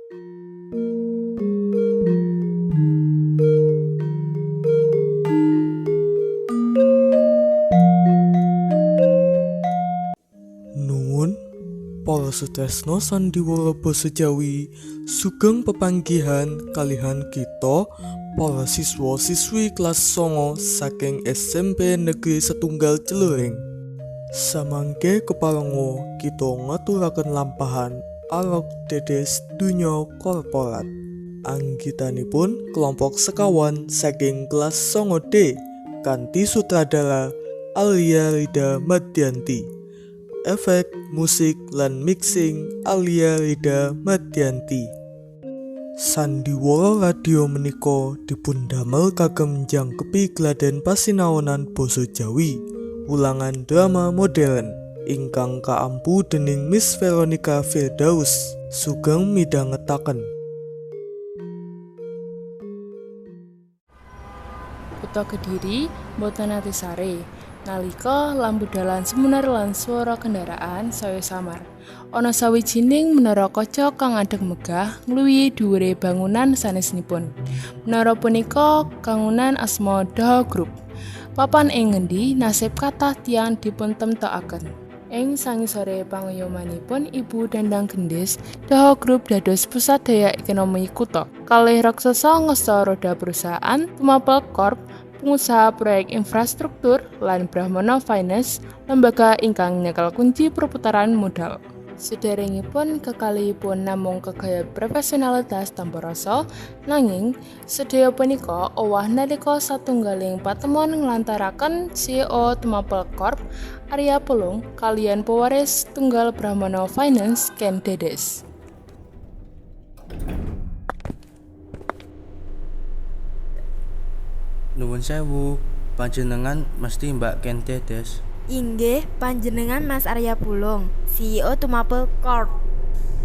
Nuwun para sutresna sandiwara basa Jawi sugeng pepanggihan kalihan kita para siswa-siswi kelas 9 saking SMP Negeri Setunggal Celuring. Samangke keparenga kita ngaturaken lampahan Arok Dedes Donya Korporat. Anggitanipun kelompok sekawan saking kelas 9D kanthi sutradara Alia Rida Madyanti. Efek, musik, lan mixing Alia Rida Madyanti. Sandiwara radio menika dipundamel kagem njangkepi gladhen pasinaonan basa Jawi, wulangan drama modern ingkang kaampu dening Miss Veronica Firdaus. Sugeng midhangetaken. Kutha Kediri mboten nate sare. Nalika lampu dalan sumunar lan swara kendaraan saya samar. Ana sawijining menara kaca kang ngadeg megah ngluwihi dhuwure bangunan sanesipun. Menara punika kangunan asma Daha Group. Papan ing ngendi nasib kathah tiyang dipuntemtokaken. Ing sangisore pangayomanipun Ibu Dandang Gendis, Daha Group dados pusat daya ekonomi kutha. Kalih raksasa ngasta roda perusahaan Tumapel Corp, pengusaha proyek infrastruktur, lan Brahmana Finance, lembaga ingkang nyekel kunci perputaran modal. Sederengipun kekalihipun namung kegayut profesionalitas tanpa rasa, nanging sedaya punika owah nalika satunggaling patemon nglantaraken CEO Tumapel Corp, Arya Pulung, kaliyan pewaris tunggal Brahmana Finance, Ken Dedes. Nuwun sewu, panjenengan mesti Mbak Ken Dedes. Inggih, panjenengan Mas Arya Pulung, CEO Tumapel Corp.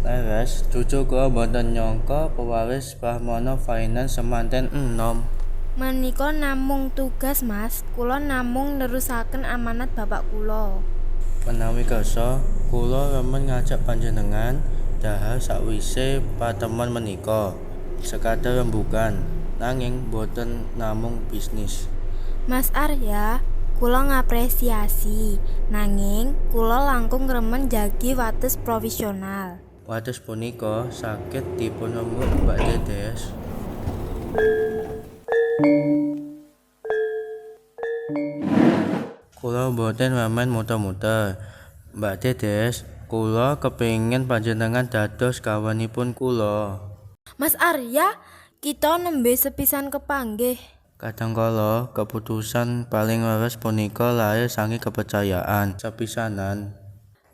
Leres, cucu kula mboten nyangka pewaris Brahmana Finance semanten enom. Menika namung tugas, Mas. Kula namung nerusaken amanat bapak kula. Menawi kersa, kula remen ngajak panjenengan dhahar sakwise patemon menika. Sekadar rembugan, nanging boten namung bisnis. Mas Arya, kula ngapresiasi, nanging kula langkung remen jagi wates profesional. Wates punika saged dipunrembug Mbak Dedes. Kula mboten remen muter-muter. Mbak Dedes, kula kepingin panjenengan dados garwanipun kula. Mas Arya, kita nembe sepisan kepanggih. Kadangkala keputusan paling leres punika lair saking kepercayaan sepisanan.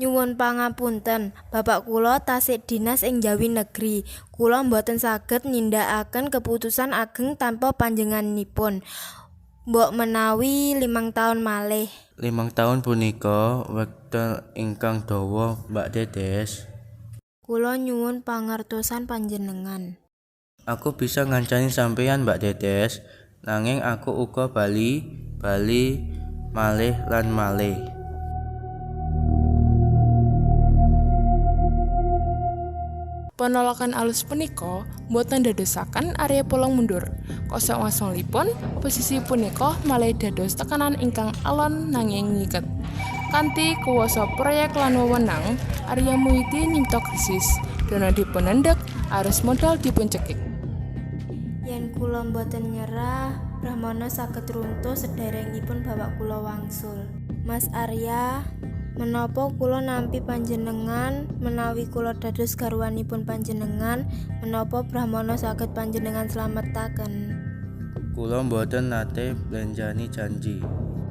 Nyuwun pangapunten, bapak kula tasik dinas ing njawi negeri. Kula mboten saged nindakaken keputusan ageng tanpa panjenenganipun. Mbok menawi 5 taun malih. 5 taun punika wekdal ingkang dawa, Mbak Dedes. Kula nyuwun pangertosan panjenengan. Aku bisa ngancani sampeyan, Mbak Dedes. Nanging aku uga bali, bali, malih lan malih. Penolakan alus punika mboten dadosaken Arya Pulung mundur. Kosok wangsulipun, oposisi punika malih dados tekanan ingkang alon nanging ngiket. Kanthi kuwasa proyek lan wewenang, Arya miwiti nyipta krisis. Dana dipunendhek, arus modal dipuncekik. Yen kula mboten nyerah, Brahmana saged runtuh sederengipun bapak kula wangsul. Mas Arya, menapa kula nampi panjenengan menawi kula dados garwanipun panjenengan, menapa Brahmana saged panjenengan slametaken? Kula mboten nate mblenjani janji.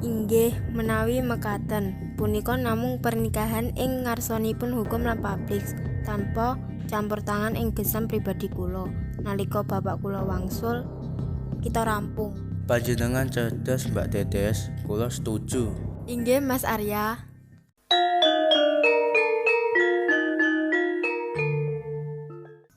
Inggih, menawi mekaten, punika namung pernikahan ing ngarsanipun hukum lan publik tanpa campur tangan ing gesang pribadi kula. Nalika bapak kula wangsul, kita rampung. Panjenengan cerdas, Mbak Dedes. Kula setuju. Inggih, Mas Arya.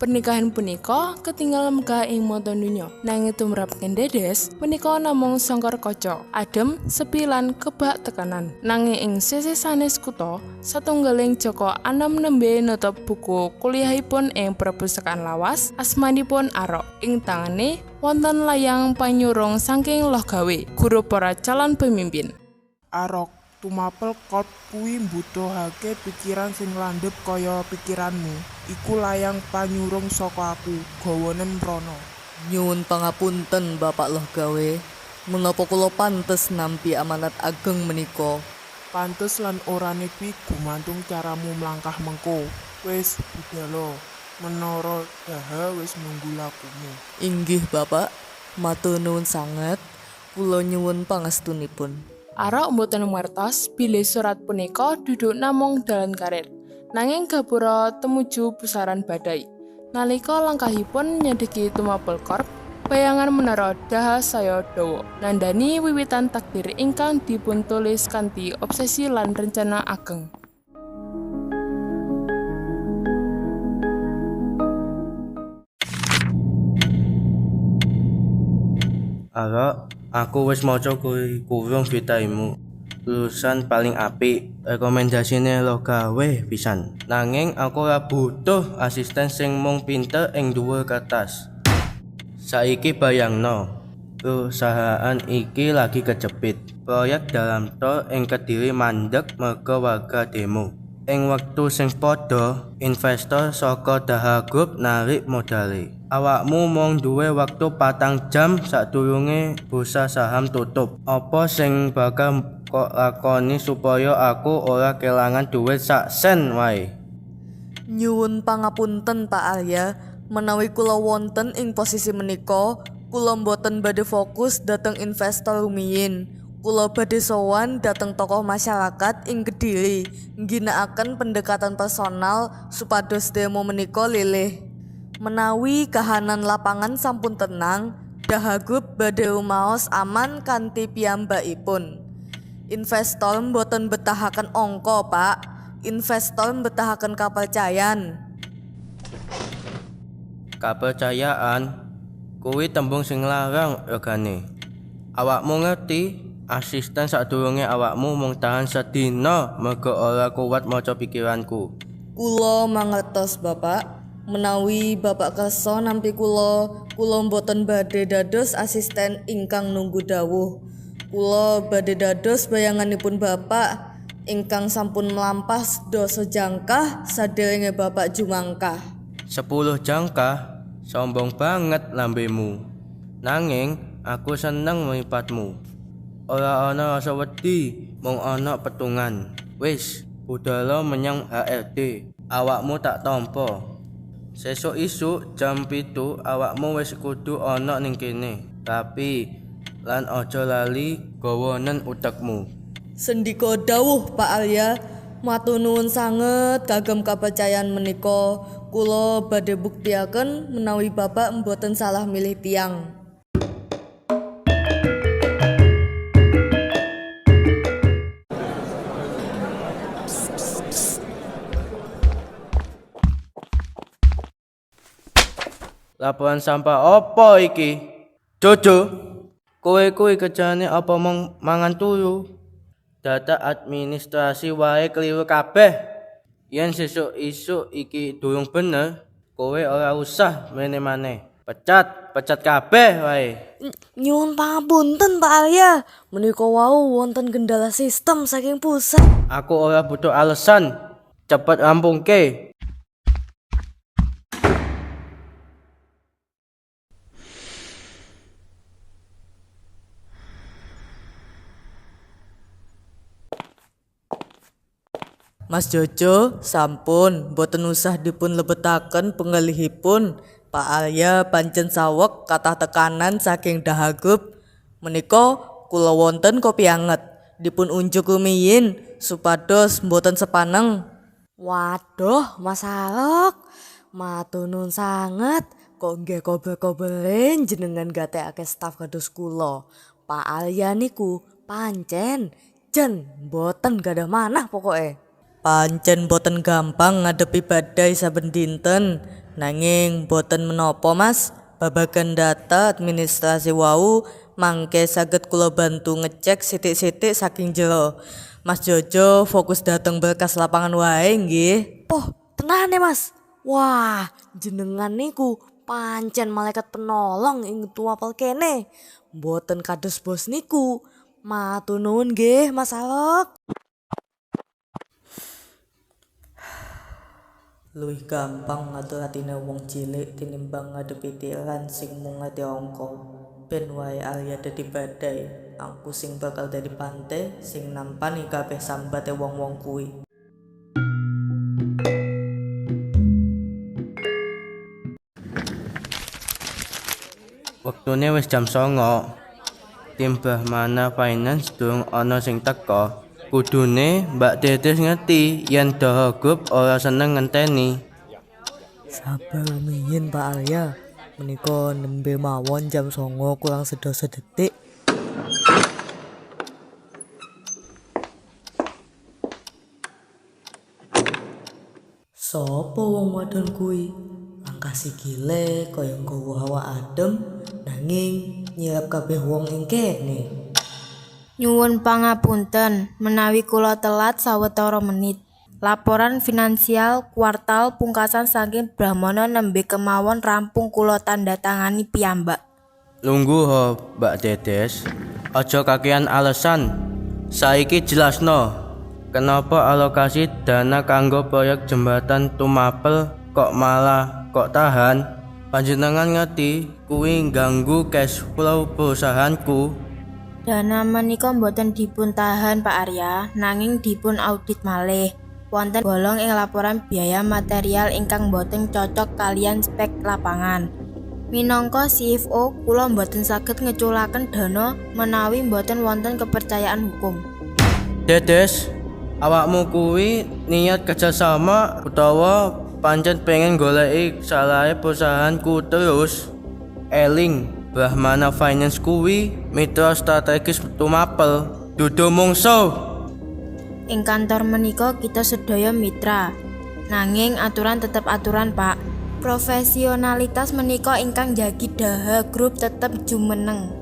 Pernikahan punika ketingal megah ing mata donya. Nanging tumrap Ken Dedes punika namung sangkar kaca, adem, sepi lan kebak tekanan. Nanging ing sisih sanes kutha, satunggaling jaka anom nembe nutup buku kuliyahipun ing perpustakaan lawas, asmanipun Arok. Ing tangane wonten layang panyurung saking Lohgawe, guru para calon pemimpin. Arok, Tumapel Corp kuwi mbutuhake pikiran sing landhep kaya pikiranmu. Iku layang panyurung saka aku, gawanen mrana. Nyuwun pangapunten Bapak Lohgawe, menapa kula pantes nampi amanat ageng menika? Pantes lan orane kuwi gumantung caramu mlangkah mengko. Wis, budala. Menara Daha wis nunggu lakumu. Inggih Bapak, matur nuwun sanget. Kula nyuwun pangestunipun. Arok mboten ngertos bilih surat punika duduk namung dalan karir, nanging gapura tumuju pusaran badai. Nalika langkahipun nyedheki Tumapel Corp, bayangan menara Daha saya dawa, nandani wiwitan takdir ingkang dipuntulis kanthi obsesi lan rencana ageng. Arok, aku wis maca kurikulum vitaemu. Lulusan paling apik, rekomendasine Lohgawe pisan. Nanging aku ora butuh asisten sing mung pinter ing dhuwur kertas. Saiki bayangno, perusahaan iki lagi kejepit. Proyek dalan tol ing Kediri mandeg merga warga demo. Ing wektu sing padha, investor saka Daha Group narik modale. Awakmu mung duwe wektu 4 jam sadurunge bursa saham tutup. Apa sing bakal kok lakoni supaya aku ora kelangan duit sak sen wae? Nyuwun pangapunten Pak Arya, menawi kula wonten ing posisi menika, kula mboten badhe fokus dhateng investor rumiyin. Kula badhe sowan dhateng tokoh masyarakat ing Kediri, ngginakaken pendekatan personal supados demo menika lilih. Menawi kahanan lapangan sampun tenang, Daha Group badhe rumaos aman kanthi piyambakipun. Investor mboten betahaken angka, Pak. Investor mbetahaken kapercayan. Kapercayaan kuwi tembung sing larang regane. Awakmu ngerti, asisten sadurunge awakmu mung tahan sedina merga ora kuat maca pikiranku. Kula mangertos, Bapak. Menawi Bapak kersa nampi kula, kula mboten badhe dados asisten ingkang nunggu dawuh. Kula badhe dados bayanganipun Bapak ingkang sampun mlampah sedasa jangkah saderenge Bapak jumangkah. 10 jangkah, sombong banget lambemu. Nanging aku seneng mripatmu. Ora ana rasa wedi, mung ana petungan. Wis, budala menyang HRD. Awakmu tak tampa. Sesuk isuk jam 7 awakmu wis kudu ana ning kene. Rapi lan aja lali gawanen utekmu. Sendika dawuh Pak Arya, matur nuwun sanget kagem kapercayan menika. Kula badhe buktiaken menawi Bapak mboten salah milih tiyang. Laporan sampah apa iki? Jojo, kowe kuwi kerjane apa mung mangan turu? Data administrasi wae keliru kabeh. Yen sesuk isuk iki durung bener, kowe ora usah mrene maneh. Pecat, pecat kabeh wae. Nyuwun pangapunten Pak Arya, menika wau wonten kendala sistem saking pusat. Aku ora butuh alasan. Cepet rampungke. Mas Jojo, sampun boten usah dipun lebetaken penggalihipun. Pak Arya pancen saweg kathah tekanan saking Daha Group. Menika kula wonten kopi anget. Dipun unjuk rumiyin supados mboten sepaneng. Waduh, Mas Arok, matur nuwun sanget. Kok nggih kober-kobere jenengan gatekake staf kados kula. Pak Arya niku pancen jan mboten gadah manah pokoke. Pancen boten gampang ngadepi badai saben dinten. Nanging boten menapa, Mas. Babagan data administrasi wau mangke saged kula bantu ngecek sithik-sithik saking jero. Mas Jojo fokus dateng berkas lapangan wae nggih. Poh, tenane Mas. Wah, jenengan niku pancen malaikat penolong ing Tumapel kene. Mboten kados bos niku. Matur nuwun nggih, Mas Arok. Luwih gampang ngatur atine wong cilik tinimbang ngadepi tiran sing mung ngerti angka. Ben wae Arya dadi badai, aku sing bakal dadi pante sing nampani kabeh sambate wong-wong kuwi. Wektune wis jam 09. Tim Brahmana Finance durung ana sing teka. Kudune Mbak Dedes ngerti yen Daha Group ora seneng ngenteni. Sabar rumiyin Pak Arya. Menika nembe mawon jam 09 kurang sedasa detik. Sopo wong wadon kuwi? Langkah sikile kaya nggawa hawa adem nanging nyirap kabeh wong ing kene. Nyuwun pangapunten menawi kula telat sawetara menit. Laporan finansial kuartal pungkasan saking Brahmana nembe kemawon rampung kula tanda tangani piyambak. Lungguh ho, Mbak Dedes. Aja kakean alasan. Saiki jelasno, kenapa alokasi dana kanggo proyek jembatan Tumapel kok malah kok tahan? Panjenengan ngerti kuwi ngganggu cash flow perusahaanku. Dana menika boten dipun tahan Pak Arya, nanging dipun audit malih. Wonten bolong ing laporan biaya material ingkang boten cocok kaliyan spek lapangan. Minangka CFO, kula boten saged ngeculaken dana menawi boten wonten kepercayaan hukum. Dedes, awakmu kuwi niat kerjasama utawa pancen pengen goleki salahe perusahaanku terus? Eling, Brahmana Finance kuwi mitra strategis Tumapel, dudu mungsuh. Ing kantor menika kita sedaya mitra. Nanging aturan tetep aturan, Pak. Profesionalitas menika ingkang njagi Daha Group tetep jumeneng.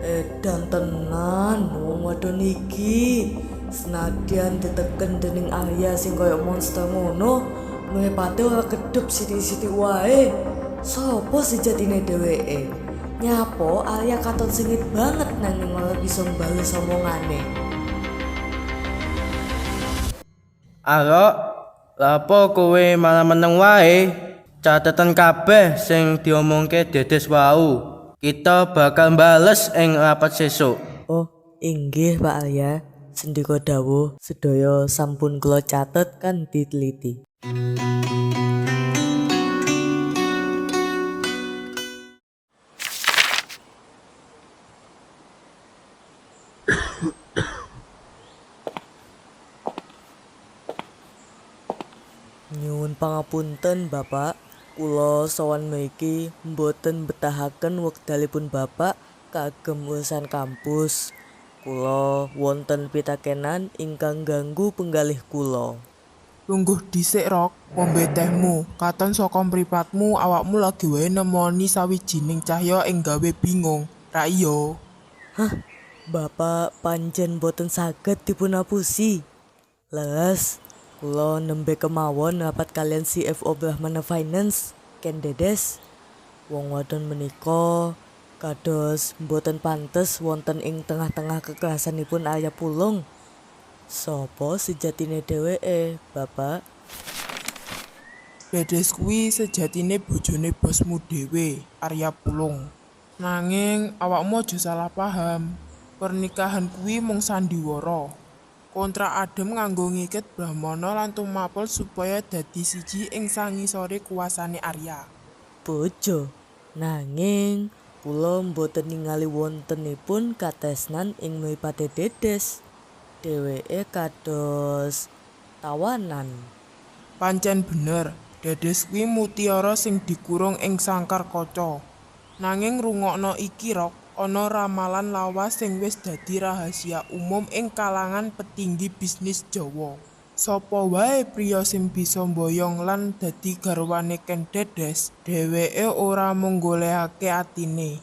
Edan tenan wong wadon iki. Senadyan diteken dening Arya sing kaya monster ngono, mripate ora kedhep sithik-sithik wae. Sopo sejatine dheweke? Nyapo Arya katon sengit banget nanging ora bisa mbales omongane. Arok, lapo kowe malah meneng wae? Cateten kabeh sing diomongke Dedes wau. Kita bakal bales ing rapat sesuk. Oh, inggih Pak Arya. Sendika dawuh, sedaya sampun kula catet kanthi teliti. Nyuwun pangapunten Bapak, kula sowan mriki mboten mbetahaken wekdalipun Bapak kagem urusan kampus. Kula wonten pitakenan ingkang ganggu penggalih kula. Lungguh dhisik, Rok, ngombe tehmu. Katon saka mripatmu awakmu lagi wae nemoni sawijining cahya ing gawe bingung. Ra iya? Hah, Bapak pancen boten saged dipunapusi. Leres, kula nembe kemawon rapat kaliyan CFO Brahmana Finance, Ken Dedes. Wong wadon menika kados mboten pantes wonten ing tengah-tengah kekerasanipun Arya Pulung. Sopo sejatine dheweke, Bapak? Dedes kuwi sejatine bojone bosmu dhewe, Arya Pulung. Nanging awakmu aja salah paham. Pernikahan kuwi mung sandiwara. Kontrak adhem nganggo ngiket Brahmana lan Tumapel supaya dadi siji ing sangisore kuwasane Arya. Bojo. Nanging kula mboten ningali wontenipun katresnan ing mripate Dedes. Dheweke kados tawanan. Pancen bener, Dedes kuwi mutiara sing dikurung ing sangkar kaca. Nanging rungokno iki, Rok, ana ramalan lawas sing wis dadi rahasia umum ing kalangan petinggi bisnis Jawa. Sapa wae priya sing bisa mboyong lan dadi garwane Ken Dedes, dheweke ora mung nggolehake atine.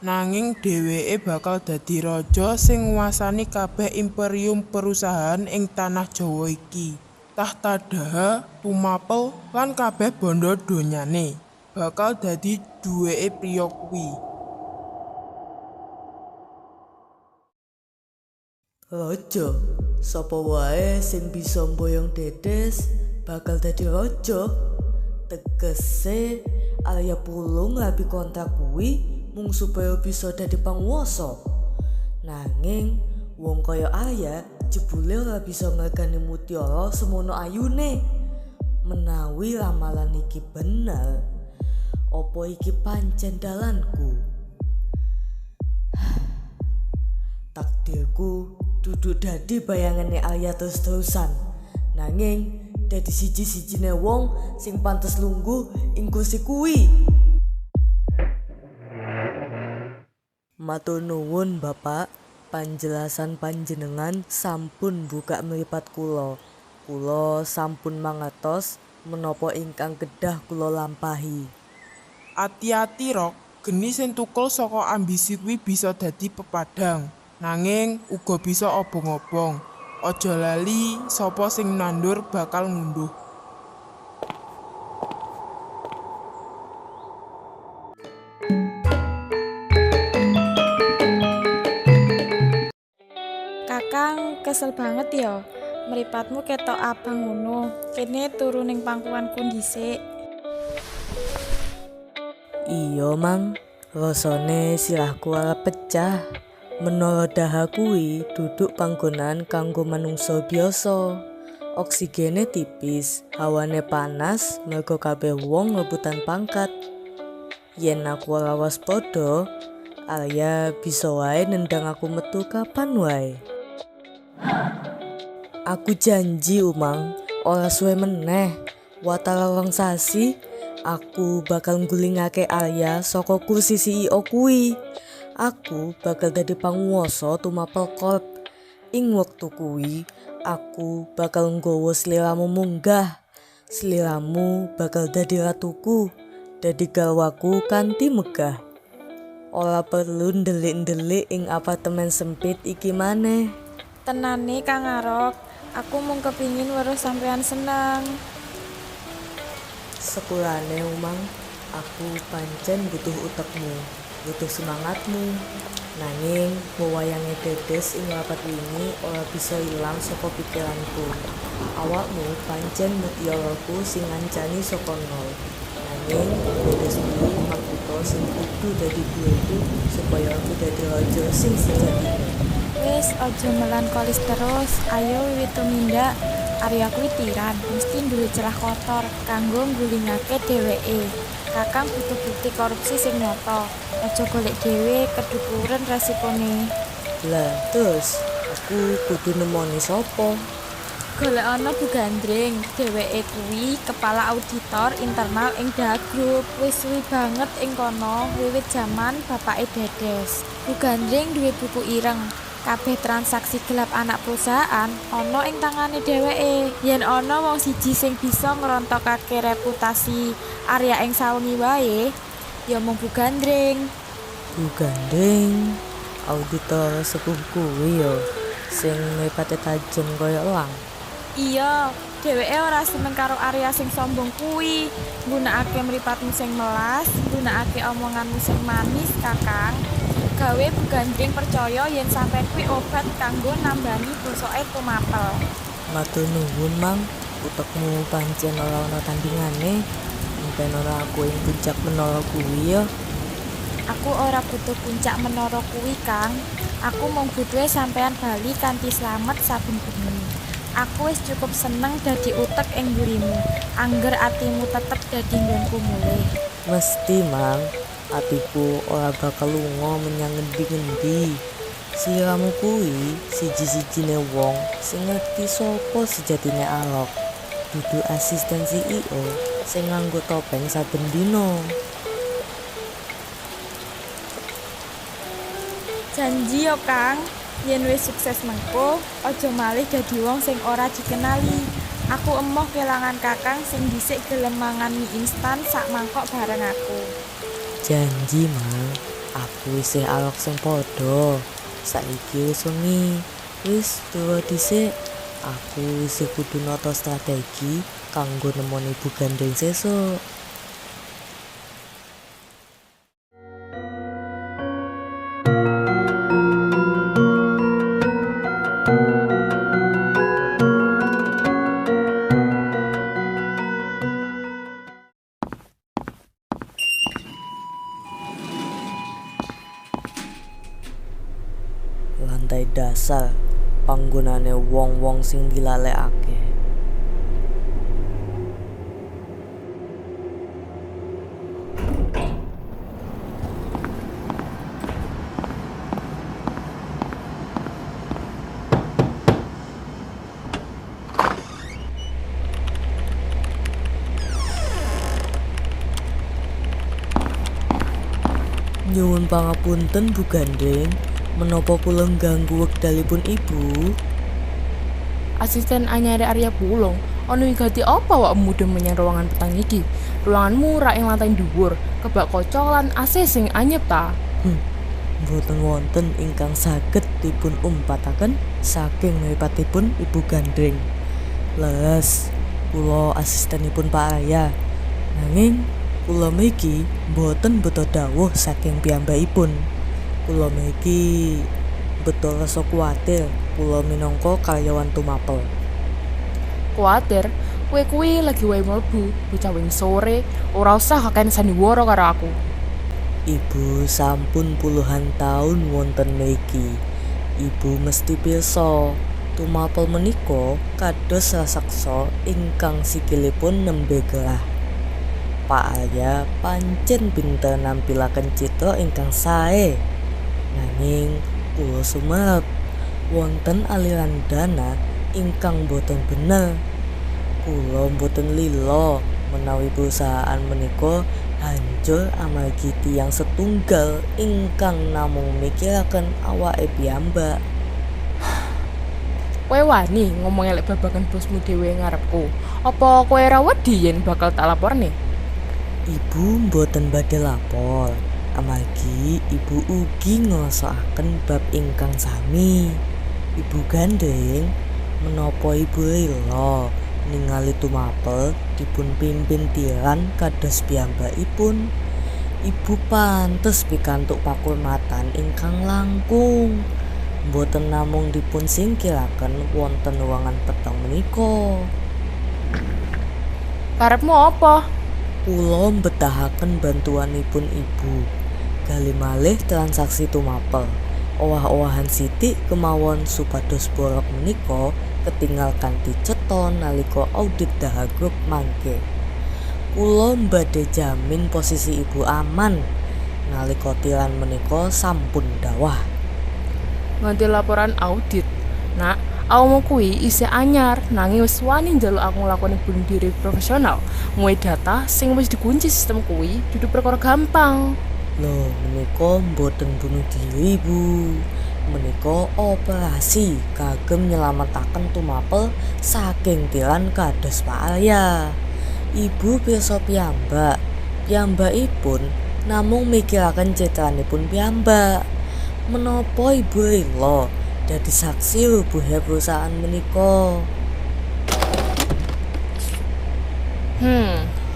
Nanging dheweke bakal dadi raja sing nguasani kabeh imperium perusahaan ing tanah Jawa iki. Tahta Daha, Tumapel, lan kabeh bondo donyane bakal dadi duweke priya kuwi. Raja, sapa wae sing bisa mboyong Dedes bakal dadi raja. Tegese Arya Pulung rabi kontrak kuwi mung supaya bisa dadi panguwasa. Nanging wong kaya Arya jebule ora bisa ngregani mutiara semono ayune. Menawi ramalan iki bener, opo iki pancen dalanku? Takdirku duduk dadi bayangane Arya terus-terusan. Nanging dadi siji-sijine wong sing pantes lungguh ing kursi kuwi. Matur nuwun Bapak, panjelasan panjenengan sampun buka mripat kula. Kula sampun mangertos menapa ingkang kedah kula lampahi. Ati-ati Rok, geni sing tukul saka ambisi kuwi bisa dadi pepadang. Nanging uga bisa obong-obong. Aja lali sapa sing nandur bakal ngunduh. Kakang kesel banget ya. Mripatmu ketok abang ngono. Kene turu ning pangkuanku dhisik. Iya, Mang. Rasane sirahku arep pecah. Menara Daha kuwi duduk panggonan kanggo manungsa biasa. Oksigene tipis, hawane panas, mergo kabeh wong rebutan pangkat. Yen aku ora waspada, Arya bisa wae nendang aku metu kapan wae. Aku janji, Umang, ora suwe meneh. Watara 2 sasi, aku bakal nggulingake Arya saka kursi CEO kuwi. Aku bakal dadi panguwasa Tumapel Corp. Ing wektu kuwi, aku bakal nggawa sliramu munggah. Sliramu bakal dadi ratuku, dadi garwaku kanthi megah. Ora perlu ndelik-ndelik ing apartemen sempit iki maneh. Tenane Kang Arok, aku mung kepingin weruh sampean seneng. Sepurane, Umang, aku pancen butuh utekmu, butuh semangatmu. Nanging wewayange Dedes ing rapat wingi ora bisa ilang saka pikiranku. Awakmu pancen mutiaraku sing ngancani saka nol. Nanging Dedes kuwi makutha sing kudu dadi duweku supaya aku dadi raja sing sejatine. Wis, aja melankolis terus. Ayo wiwit tumindak. Arya kuwi tiran, mesti duwe celah kotor kanggo nggulingake dheweke. Kakang butuh bukti korupsi sing nyata. Aja golek dhewe, kedukuren resikone. Lah, terus aku kudu nemoni sapa? Golekana Bu Gandring, dheweke kuwi kepala auditor internal ing Daha Group. Wis suwi banget ing kono, wiwit jaman bapake Dedes. Bu Gandring duwe buku ireng. Kabeh transaksi gelap anak perusahaan ana ing tangane dheweke. Yen ana wong siji sing bisa ngrontokake reputasi Arya ing sawengi wae, ya mung Bu Gandring. Bu Gandring, auditor sepuh kuwi ya, sing mripate tajem kaya elang. Iya, dheweke ora seneng karo Arya sing sombong kuwi. Nggunakake mripatmu sing melas, nggunakake omonganmu sing manis, Kakang. Gawe Bu Gandring percaya yen sampean kuwi obat kanggo nambani bosoke Tumapel. Matur nuwun, Mang. Utekmu pancen ora ana tandingane. Entenono aku ing puncak menara kuwi ya. Aku ora butuh puncak menara kuwi, Kang. Aku mung butuhe sampean bali kanthi slamet saben bengi. Aku wis cukup seneng dadi utek ing mburimu. Angger atimu tetep dadi nggonku mulih. Mesti, Mang. Atiku ora bakal lunga menyang ngendi-ngendi. Sliramu kuwi siji-sijine wong sing ngerti sapa sejatine Arok. Dudu asisten CEO sing nganggo topeng saben dina. Janji yo, Kang. Yen wis sukses mengko, aja malih dadi wong sing ora dikenali. Aku emoh kelangan kakang sing dhisik gelem mangan mie instan sak mangkok bareng aku. Janji, Mang, aku isih alok sing padha. Saiki wis wengi. Wis turu dhisik. Aku isih kudu nata strategi kanggo nemoni Bu Gandring sesuk. Lantai dasar panggonane wong-wong sing dilalekake. Nyuwun pangapunten Bu Gandring, menapa kula ngganggu wekdalipun Ibu? Asisten anyare Arya Pulung, ana wigati apa awakmu mudhun menyang ruangan petang iki? Ruanganmu rak ing lantai dhuwur, kebak kaca lan AC sing anyep ta? Mboten wonten ingkang saged dipun umpataken saking mripatipun Ibu Gandring. Leres, kula asistenipun Pak Arya. Nanging kula mriki mboten beto dawuh saking piyambakipun. Kula mriki beto rasa kuwatir kula minangka karyawan Tumapel. Kuwatir, kowe kuwi lagi wae mlebu, bocah wingi sore, ora usah kakean sandiwara karo aku. Ibu sampun puluhan taun wonten mriki. Ibu mesti pirsa Tumapel menika kados raseksa ingkang sikilipun nembe gerah. Pak Arya pancen pinter nampilaken citra ingkang sae. Nanging kula sumerep wonten aliran dana ingkang boten bener. Kula boten lila menawi perusahaan menika hancur amargi tiyang setunggal ingkang namung mikiraken awake piyambak. Kowe wani ngomong elek babagan bosmu dhewe ngarepku. Apa kowe ora wedi yen bakal tak laporne? Ibu mboten badhe lapor, amargi ibu ugi ngrasakaken bab ingkang sami. Ibu Gandring, menapa ibu rela ningali Tumapel dipun pimpin tiran kados piyambakipun? Ibu pantes pikantuk pakurmatan ingkang langkung. Mboten namung dipun singkiraken wonten ruangan peteng menika. Karepmu apa? Kula mbetahaken bantuanipun ibu. Gali malih transaksi Tumapel. Owah-owahan sithik kemawon supados borok menika ketingal kanthi cetha nalika audit Daha Group mangke. Kula badhe jamin posisi ibu aman nalika tiran menika sampun dawah. Nganti laporan audit. Nak, awakmu kuwi isih anyar nanging wis wani njaluk aku nglakoni bunuh diri profesional. Nguwe data sing wis dikunci sistem kuwi dudu perkara gampang. Lho, menika mboten bunuh diri, Bu. Menika operasi kagem nyelametaken Tumapel saking tiran kados Pak Arya. Ibu pirsa piyambak. Piyambakipun namung mikiraken citranipun piyambak. Menapa ibu rela dadi saksi rubuhe perusahaan menika?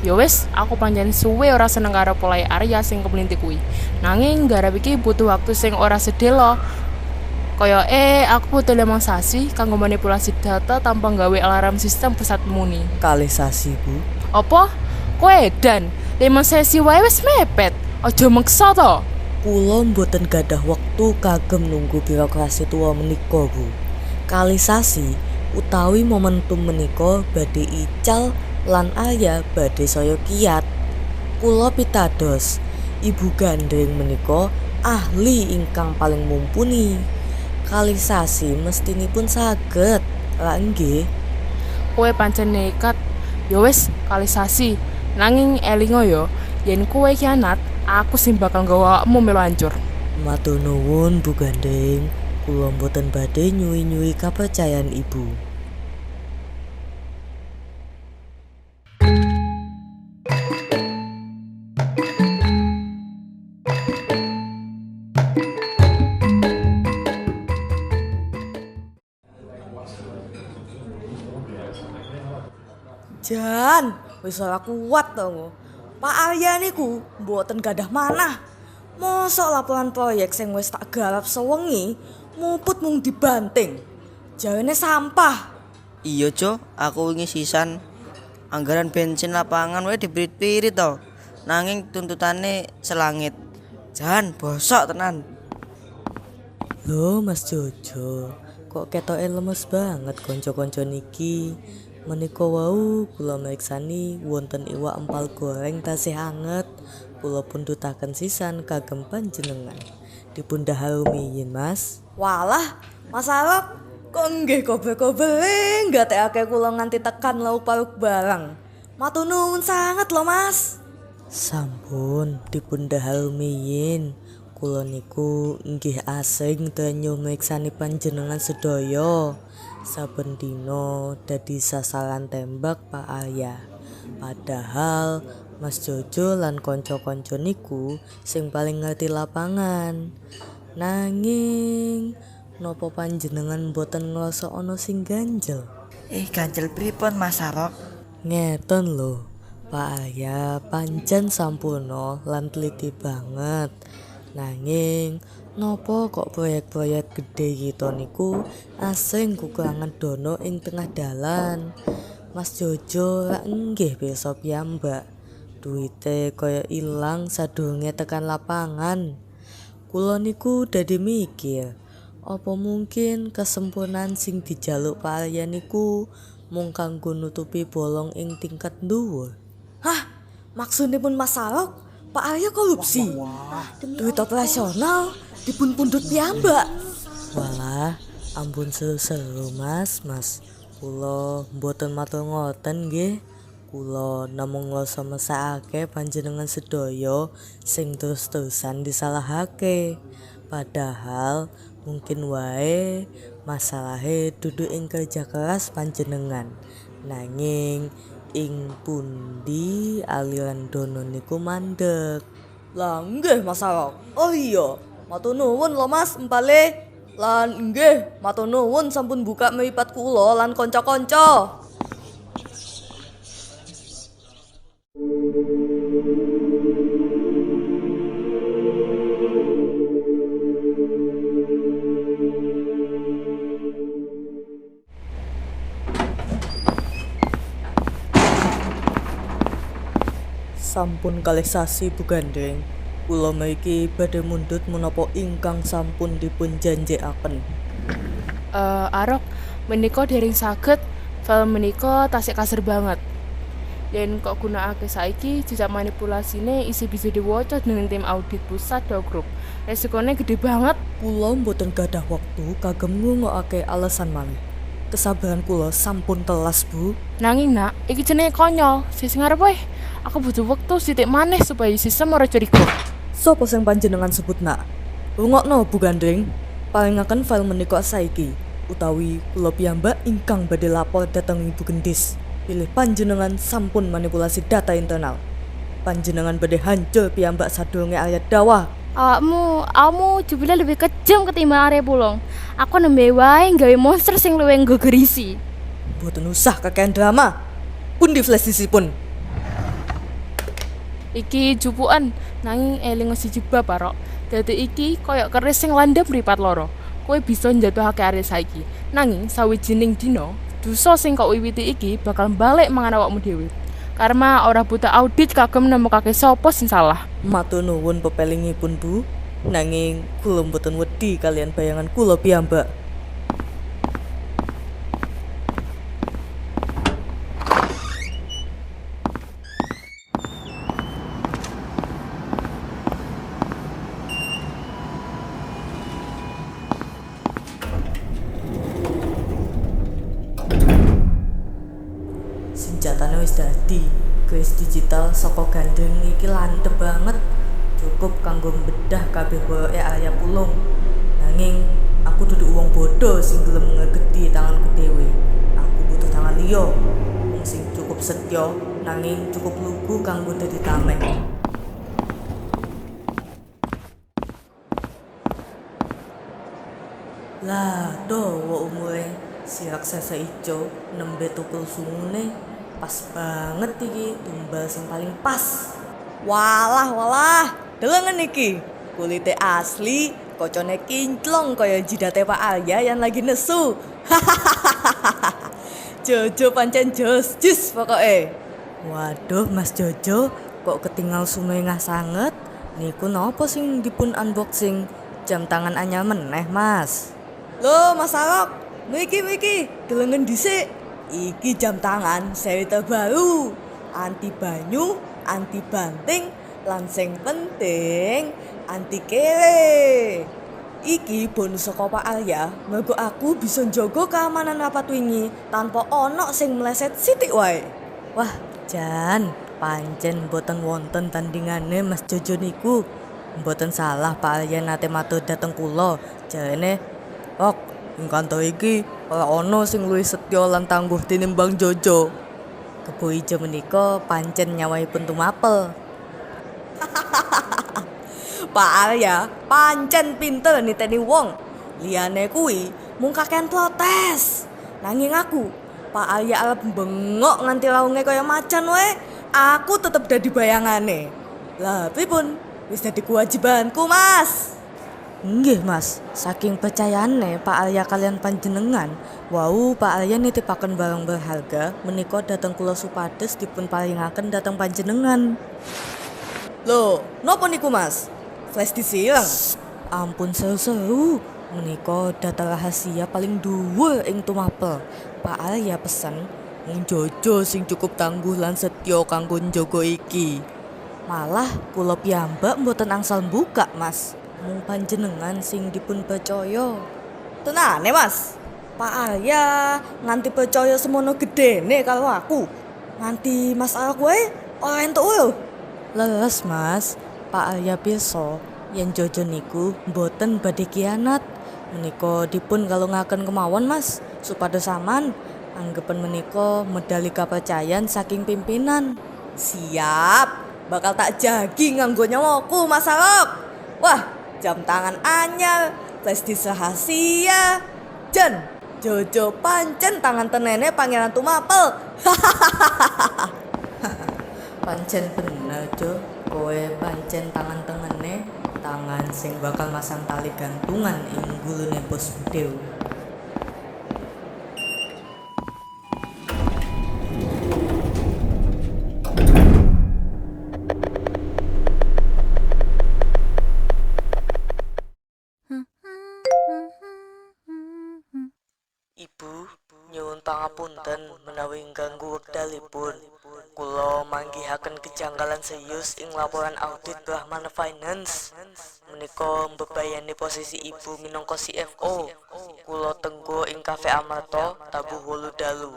Ya wis, aku pancen suwe ora seneng karo polahe Arya sing kemlinthi kuwi. Nanging garap iki butuh waktu sing ora sedelo. Kayake aku butuh 5 sasi kanggo manipulasi data tanpa nggawe alarm sistem pusat muni. Kalih sasi, Bu. Apa? Kowe edan, 5 sesi wae wis mepet. Aja meksa to. Kula mboten gadah wektu kagem nunggu birokrasi tuwa menika, Bu. Kalih sasi utawi momentum menika badhe ical lan Arya badhe saya kiat. Kula pitados, Ibu Gandring menika ahli ingkang paling mumpuni. Kalih sasi mestinipun saged, lak nggih? Kowe pancen nekat. Ya wis, kalih sasi. Nanging elingo ya, yen kowe khianat, aku sing bakal nggawa awakmu melu hancur. Matur nuwun Bu Gandring. Kula mboten badhe nyuwi-nyuwi kapercayan Ibu. Jan, wis ora kuat to. Pak Arya niku mboten gadah manah. Mosok laporan proyek sing wis tak garap sewengi muput mung dibanting. Jarene sampah. Iya, Jo, aku wingi sisan anggaran bensin lapangan wae dipirit-pirit to. Nanging tuntutane selangit. Jan, bosok tenan. Lho, Mas Jojo, kok ketoke lemes banget kanca-kanca niki. Menika wau kula mriksani wonten iwak empal goreng tasih anget. Kula pundhutaken sisan kagem panjenengan. Dipun dhahar rumiyin, Mas. Walah, Mas Arok, kok nggih kober-kobere nggatekake kula nganti tekan lauk pauk barang. Matur nuwun sanget lho, Mas. Sampun dipun dhahar rumiyin. Kula niku nggih asring trenyuh mriksani panjenengan sedaya. Saben dina dadi sasaran tembak Pak Arya. Padahal Mas Jojo lan kanca-kanca niku sing paling ngerti lapangan. Nanging napa panjenengan mboten ngrasa ana sing ganjel? Ganjel pripun Mas Arok? Ngeten lho, Pak Arya pancen sampurna lan teliti banget. Nanging nopo kok proyek-proyek gede kita niku asring kekurangan dana ing tengah dalan. Mas Jojo rak nggih pirsa piyambak. Duite kaya ilang sadurunge tekan lapangan. Kula niku dadi mikir, apa mungkin kesempurnaan sing dijaluk Pak Arya niku mung kanggo nutupi bolong ing tingkat dhuwur? Hah, maksudipun Mas Arok, Pak Arya korupsi. Duit operasional dipun pundhut piyambak. Walah, ampun seru-seru Mas, Mas. Kula mboten matur ngoten nggih. Kula namung ngrasa mesakake panjenengan sedaya sing terus-terusan disalahake. Padahal mungkin wae masalahe dudu ing kerja keras panjenengan. Nanging ing pundi aliran dana niku mandek. Lah nggih Mas Arok. Oh iya, matur nuwun lho Mas empale. Lan nggih, matur nuwun sampun buka mripat kula lan kanca-kanca. Sampun kalih sasi Bu Gandeng. Kula mriki badhe mundhut menapa ingkang sampun dipun janjekaken. Arok, menika dereng saged. File menika tasik kasar banget. Yen kok gunakake saiki, jejak manipulasine isih bisa diwaca dening tim audit pusat do grup. Resikone gede banget. Kula mboten gadah wektu kagem ngrungokake alasan malih. Kesabaran kula sampun telas, Bu. Nanging nak, iki jenenge konyol. Sing ngarep wae. Aku butuh wektu sithik maneh supaya sistem ora curiga. Sopo sing panjenengan sebut nak? Rungokno Bu Gandeng. Paringaken file menika saiki utawi kula piyambak ingkang badhe lapor dhateng Ibu Gendis. Pilih panjenengan sampun manipulasi data internal. Panjenengan badhe hancur piyambak sadurunge Arya Dawa. Awakmu jebule lebih kejam ketimbang Arya Pulung. Aku nembe wae gawe monster sing luwih nggegerisi. Mboten usah kakean drama. Pundi flash diskipun? Iki jupukan nanging eling siji bab Arok. Dadi iki koyo keris sing landhep mripat loro. Kowe bisa njatuhake Arya saiki. Nanging sawijining dina, dosa sing kok wiwiti iki bakal balik mangan awakmu dhewe. Karma ora butuh audit kagem nemokake sapa sing salah. Matur nuwun pepelingipun, Bu. Nanging kula mboten wedi kalian bayangan kula piyambak. Senjatane wis dadi, keris digital saka Gandeng iki landhep banget. Cukup kanggo mbedah kabeh boloke Arya Pulung. Nanging aku Aku dudu wong bodoh sing gelem ngegedi tanganku dhewe. Aku butuh tangan liya, wong sing cukup setya nanging cukup lugu kanggo dadi tameng. Lah, dawa umure si raksasa ijo nembe tukul sungune. Pas banget iki tumbal sing paling pas. Walah walah, delengen iki. Kulite asli, kocone kinclong kaya jidate Pak Arya yang lagi nesu. Jojo pancen jos jus pokoke. Waduh Mas Jojo, kok ketinggal sumengah sanget? Niku napa sing dipun unboxing? Jam tangan anyar meneh, Mas. Loh, Mas Arok, mriki mriki, delengen dhisik. Iki jam tangan seri terbaru. Anti banyu, anti banting, lan sing penting anti kere. Iki bonus saka Pak Arya, mergo aku bisa njaga keamanan rapat wingi tanpa ono sing meleset sithik wae. Wah, jan, pancen mboten wonten tandingane Mas Jojo niku. Mboten salah Pak Arya nate matur dhateng kula, jarene, "Rok, ing kantor iki ora ono sing luwih setya lan tangguh tinimbang Jojo." Kebo ijo menika pancen nyawaipun tumapel. Pak Arya pancen pinter niteni wong. Liyane kuwi mung kakean protes. Nanging aku, Pak Arya arep bengok nganti launge kaya macan wae, aku tetep dadi bayangane. Lah pripun? Wis dadi kewajibanku, Mas. Nggih, Mas. Saking percayane Pak Arya kalian panjenengan, wau Pak Arya nitipaken barang berharga menika dhateng kula supados dipun paringaken dhateng panjenengan. Loh, nopo niku, Mas? Flash disk ilang. Ampun seru-seru, menika data rahasia paling dhuwur ing Tumapel. Pak Arya pesen mung Jojo sing cukup tangguh lan setya kanggo njaga iki. Malah kula piyambak mboten angsal mbuka, Mas. Mung panjenengan sing dipun percaya. Tenane, Mas. Pak Arya nganti percaya semono gedene karo aku. Nganti Mas Arok wae ora entuk lho. Leres, Mas. Pak Arya pirsa yen Jojo niku mboten badhe kianat. Menika dipun kalungaken kemawon, Mas, supados aman. Anggepen menika medali kapercayan saking pimpinan. Siap, bakal tak jagi nganggo nyawaku, Mas Arok. Wah, jam tangan anyar, flash disk rahasia. Jan, Jojo pancen tangan tenene Pangeran Tumapel. Pancen bener, Jo. Kowe pancen tangan tengene, tangan sing bakal masang tali gantungan ing gulune bos dew. Ibu, nyuwun pangapunten menawi ngganggu wekdalipun. Kula manggihaken kejanggalan serius ing laporan audit Brahmana Finance. Menika mbebayani posisi ibu minangka CFO. Kula tenggo ing Cafe Amarta tabuh 8 dalu.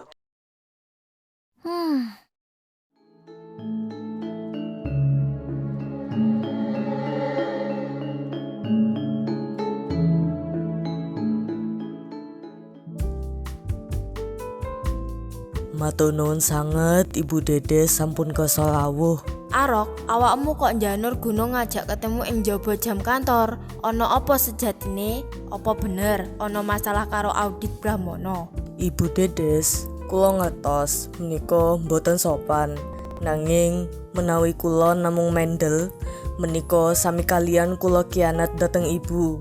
Matur nuwun sanget Ibu Dede sampun kersa rawuh. Arok, awakmu kok njanur gunung ngajak ketemu ing njaba jam kantor. Ana apa sejatine? Apa bener ana masalah karo audit Brahmana? Ibu Dedes, kula ngertos menika mboten sopan. Nanging menawi kula namung mendel, menika sami kalian kula kianat dhateng ibu.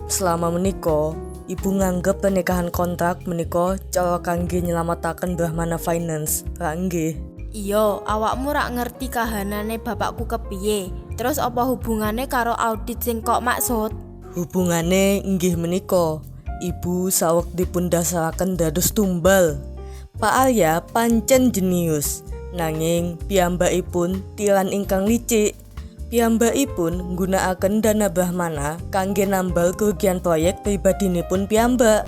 Selama menika ibu nganggep pernikahan kontrak menika cara kangge nyelametaken Brahmana Finance, ra nggih? Iya, awakmu rak ngerti kahanane bapakku kepiye. Terus apa hubungane karo audit sing kok maksud? Hubungane inggih menika, ibu saweg dipun dasaraken dados tumbal. Pak Arya pancen jenius, nanging piyambakipun tiran ingkang licik. Piyambakipun nggunakaken dana Brahmana kangge nambal kerugian proyek pribadinipun piyambak.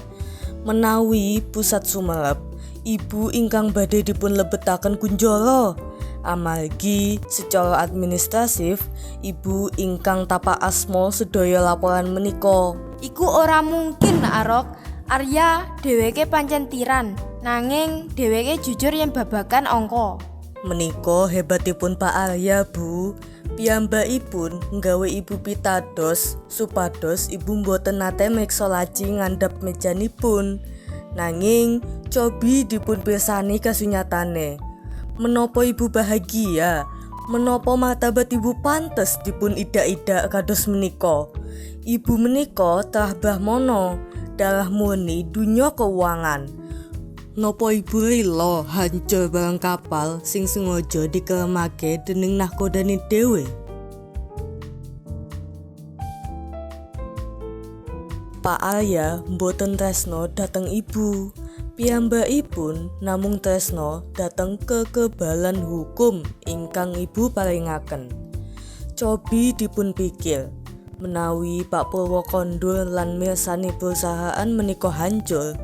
Menawi pusat sumerep, ibu ingkang badhe dipun lebetaken kunjara. Amargi secara administratif, ibu ingkang tapak asma sedaya laporan menika. Iku ora mungkin, Arok. Arya dheweke pancen tiran, nanging dheweke jujur yen babagan angka. Menika hebatipun Pak Arya, Bu. Piyambakipun nggawe ibu pitados supados ibu mboten nate meksa laci ngandhap mejanipun. Nanging cobi dipun pirsani kasunyatane. Menapa ibu bahagia? Menapa martabat ibu pantes dipun idak-idak kados menika? Ibu menika trah Brahmana, dalah murni dunya keuangan. Napa ibu rila hancur bareng kapal sing sengaja dikeremake dening nahkodane dhewe? Pak Arya mboten tresna dhateng ibu. Piyambakipun namung tresna dhateng kekebalan hukum ingkang ibu paringaken. Cobi dipun pikir, menawi Pak Purwo kondur lan mirsani perusahaan menika hancur,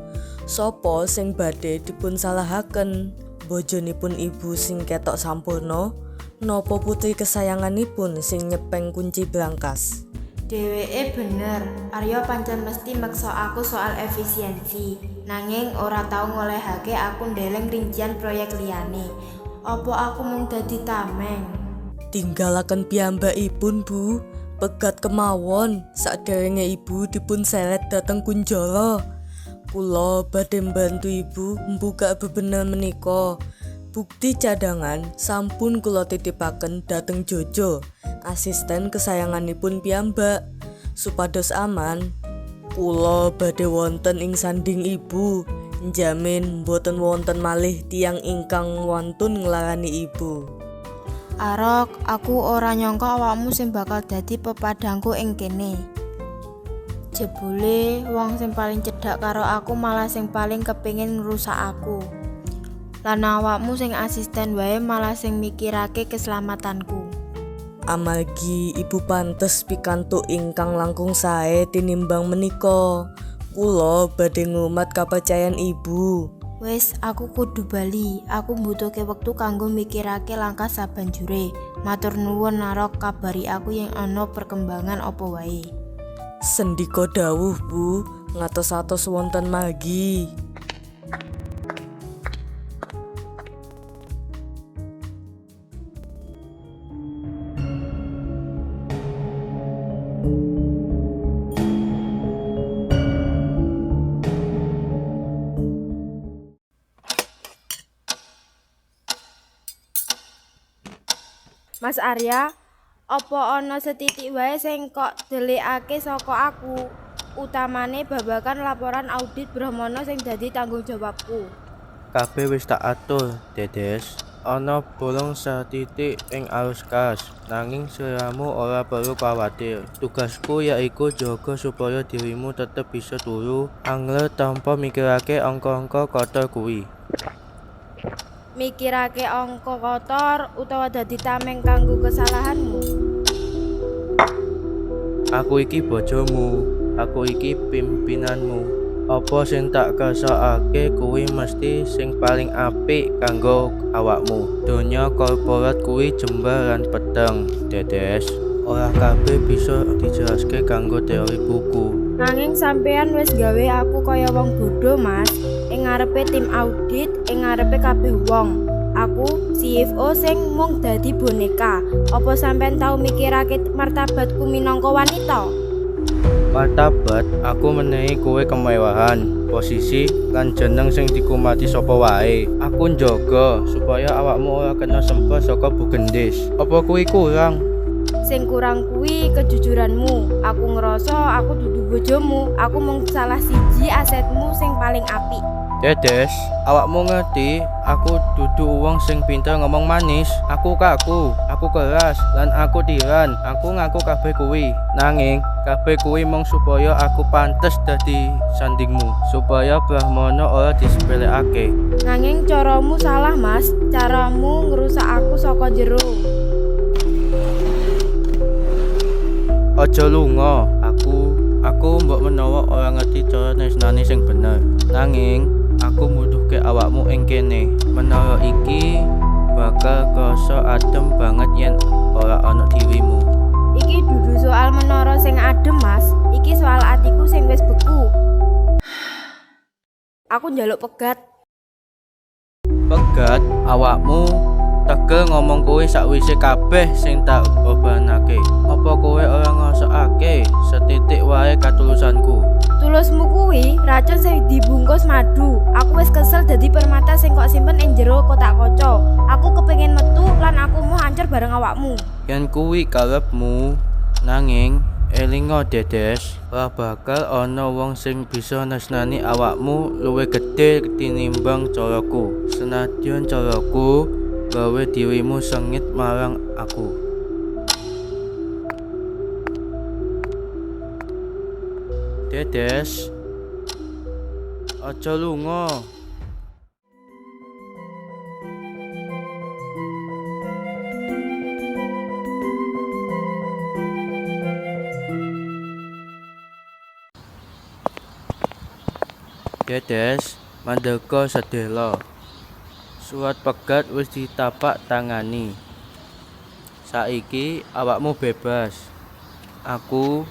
sapa sing badhe dipun salahaken? Bojonipun ibu sing ketok sampurna, napa putri kesayanganipun sing nyepeng kunci brankas? Dheweke bener, Arya pancen mesti meksa aku soal efisiensi, nanging ora tau ngolehake aku ndeleng rincian proyek liyane. Apa aku mung dadi tameng? Tinggalaken piyambakipun, Bu. Pegat kemawon saderenge ibu dipun seret dhateng kunjara. Kula badhe mbantu ibu mbuka bebener menika. Bukti cadangan sampun kula titipaken dhateng Jojo, asisten kesayanganipun piyambak, supados aman. Kula badhe wonten ing sanding ibu, njamin mboten wonten malih tiyang ingkang wantun nglarani ibu. Arok, aku ora nyangka awakmu sing bakal dadi pepadangku ing kene. Jebule wong sing paling cedhak karo aku malah sing paling kepingin ngrusak aku. Lan awakmu sing asisten wae malah sing mikirake keselamatanku. Amargi ibu pantes pikantuk ingkang langkung sae tinimbang menika. Kula badhe ngrumat kapercayan ibu. Wis, aku kudu bali. Aku mbutuhke wektu kanggo mikirake langkah sabanjure. Matur nuwun Narok, kabari aku yen ana perkembangan apa wae. Sendika dawuh, Bu, ngatos-atos wonten margi. Mas Arya, apa ana sethithik wae sing kok delikake saka aku? Utamane babagan laporan audit Brahmana sing dadi tanggung jawabku. Kabeh wis tak atur, Dedes. Ana bolong sethithik ing arus kas, nanging sliramu ora perlu kuwatir. Tugasku yaiku jaga supaya dirimu tetep bisa turu angler tanpa mikirake angka-angka kotor kuwi. Mikirake angka kotor utawa dadi tameng kanggo kesalahanmu. Aku iki bojomu, aku iki pimpinanmu. Apa sing tak kersakake kuwi mesti sing paling apik kanggo awakmu. Donya korporat kuwi jembar lan peteng, Dedes. Ora kabeh bisa dijelaske kanggo teori buku. Nanging sampeyan wis gawe aku kaya wong bodho, Mas. Ing ngarepe tim audit, ing ngarepe kabeh wong. Aku CFO sing mung dadi boneka. Apa sampeyan tau mikirake martabatku minangka wanita? Martabat, aku menehi kowe kemewahan, posisi lan jeneng sing dikumati sapa wae. Aku njaga supaya awakmu ora kena sempet saka Bu Gendis. Apa kuwi kurang? Sing kurang kuwi kejujuranmu. Aku ngerasa aku dudu bojomu, aku mung salah siji asetmu sing paling apik. Dedes, awakmu ngerti, aku dudu wong sing pinter ngomong manis. Aku kaku, aku keras, lan aku tiran. Aku ngaku kabeh kuwi. Nanging kabeh kuwi mung supaya aku pantes dadi sandingmu, supaya Brahmana ora disepelekake. Nanging caramu salah, Mas. Caramu ngrusak aku saka jero. Aja lunga, aku mbok menawa ora ngerti cara tresnani sing bener. Nanging aku mbutuhke awakmu ing kene. Menara iki bakal krasa adem banget yen ora ana dirimu. Iki dudu soal menara swara sing adem, Mas. Iki soal atiku sing wis beku. Aku njaluk pegat. Pegat awakmu tegel ngomong kuwi sakwise kabeh sing tak korbanake. Apa kowe ora ngrasakake setitik wae katulusanku? Tulusmu kuwi racun sing dibungkus madu. Aku wis kesel dadi permata sing kok simpen ing jero kotak kaca. Aku kepengin metu lan aku mau hancur bareng awakmu. Yen kuwi karepmu, nanging elinga Dedes, ora bakal ana wong sing bisa nesnani awakmu luwih gedhe tinimbang caraku. Senadyan caraku gawe dirimu sengit marang aku. Dedes, aja lunga. Dedes, mandeka sedhela. Surat pegat wis ditapak tangani. Saiki awakmu bebas. Aku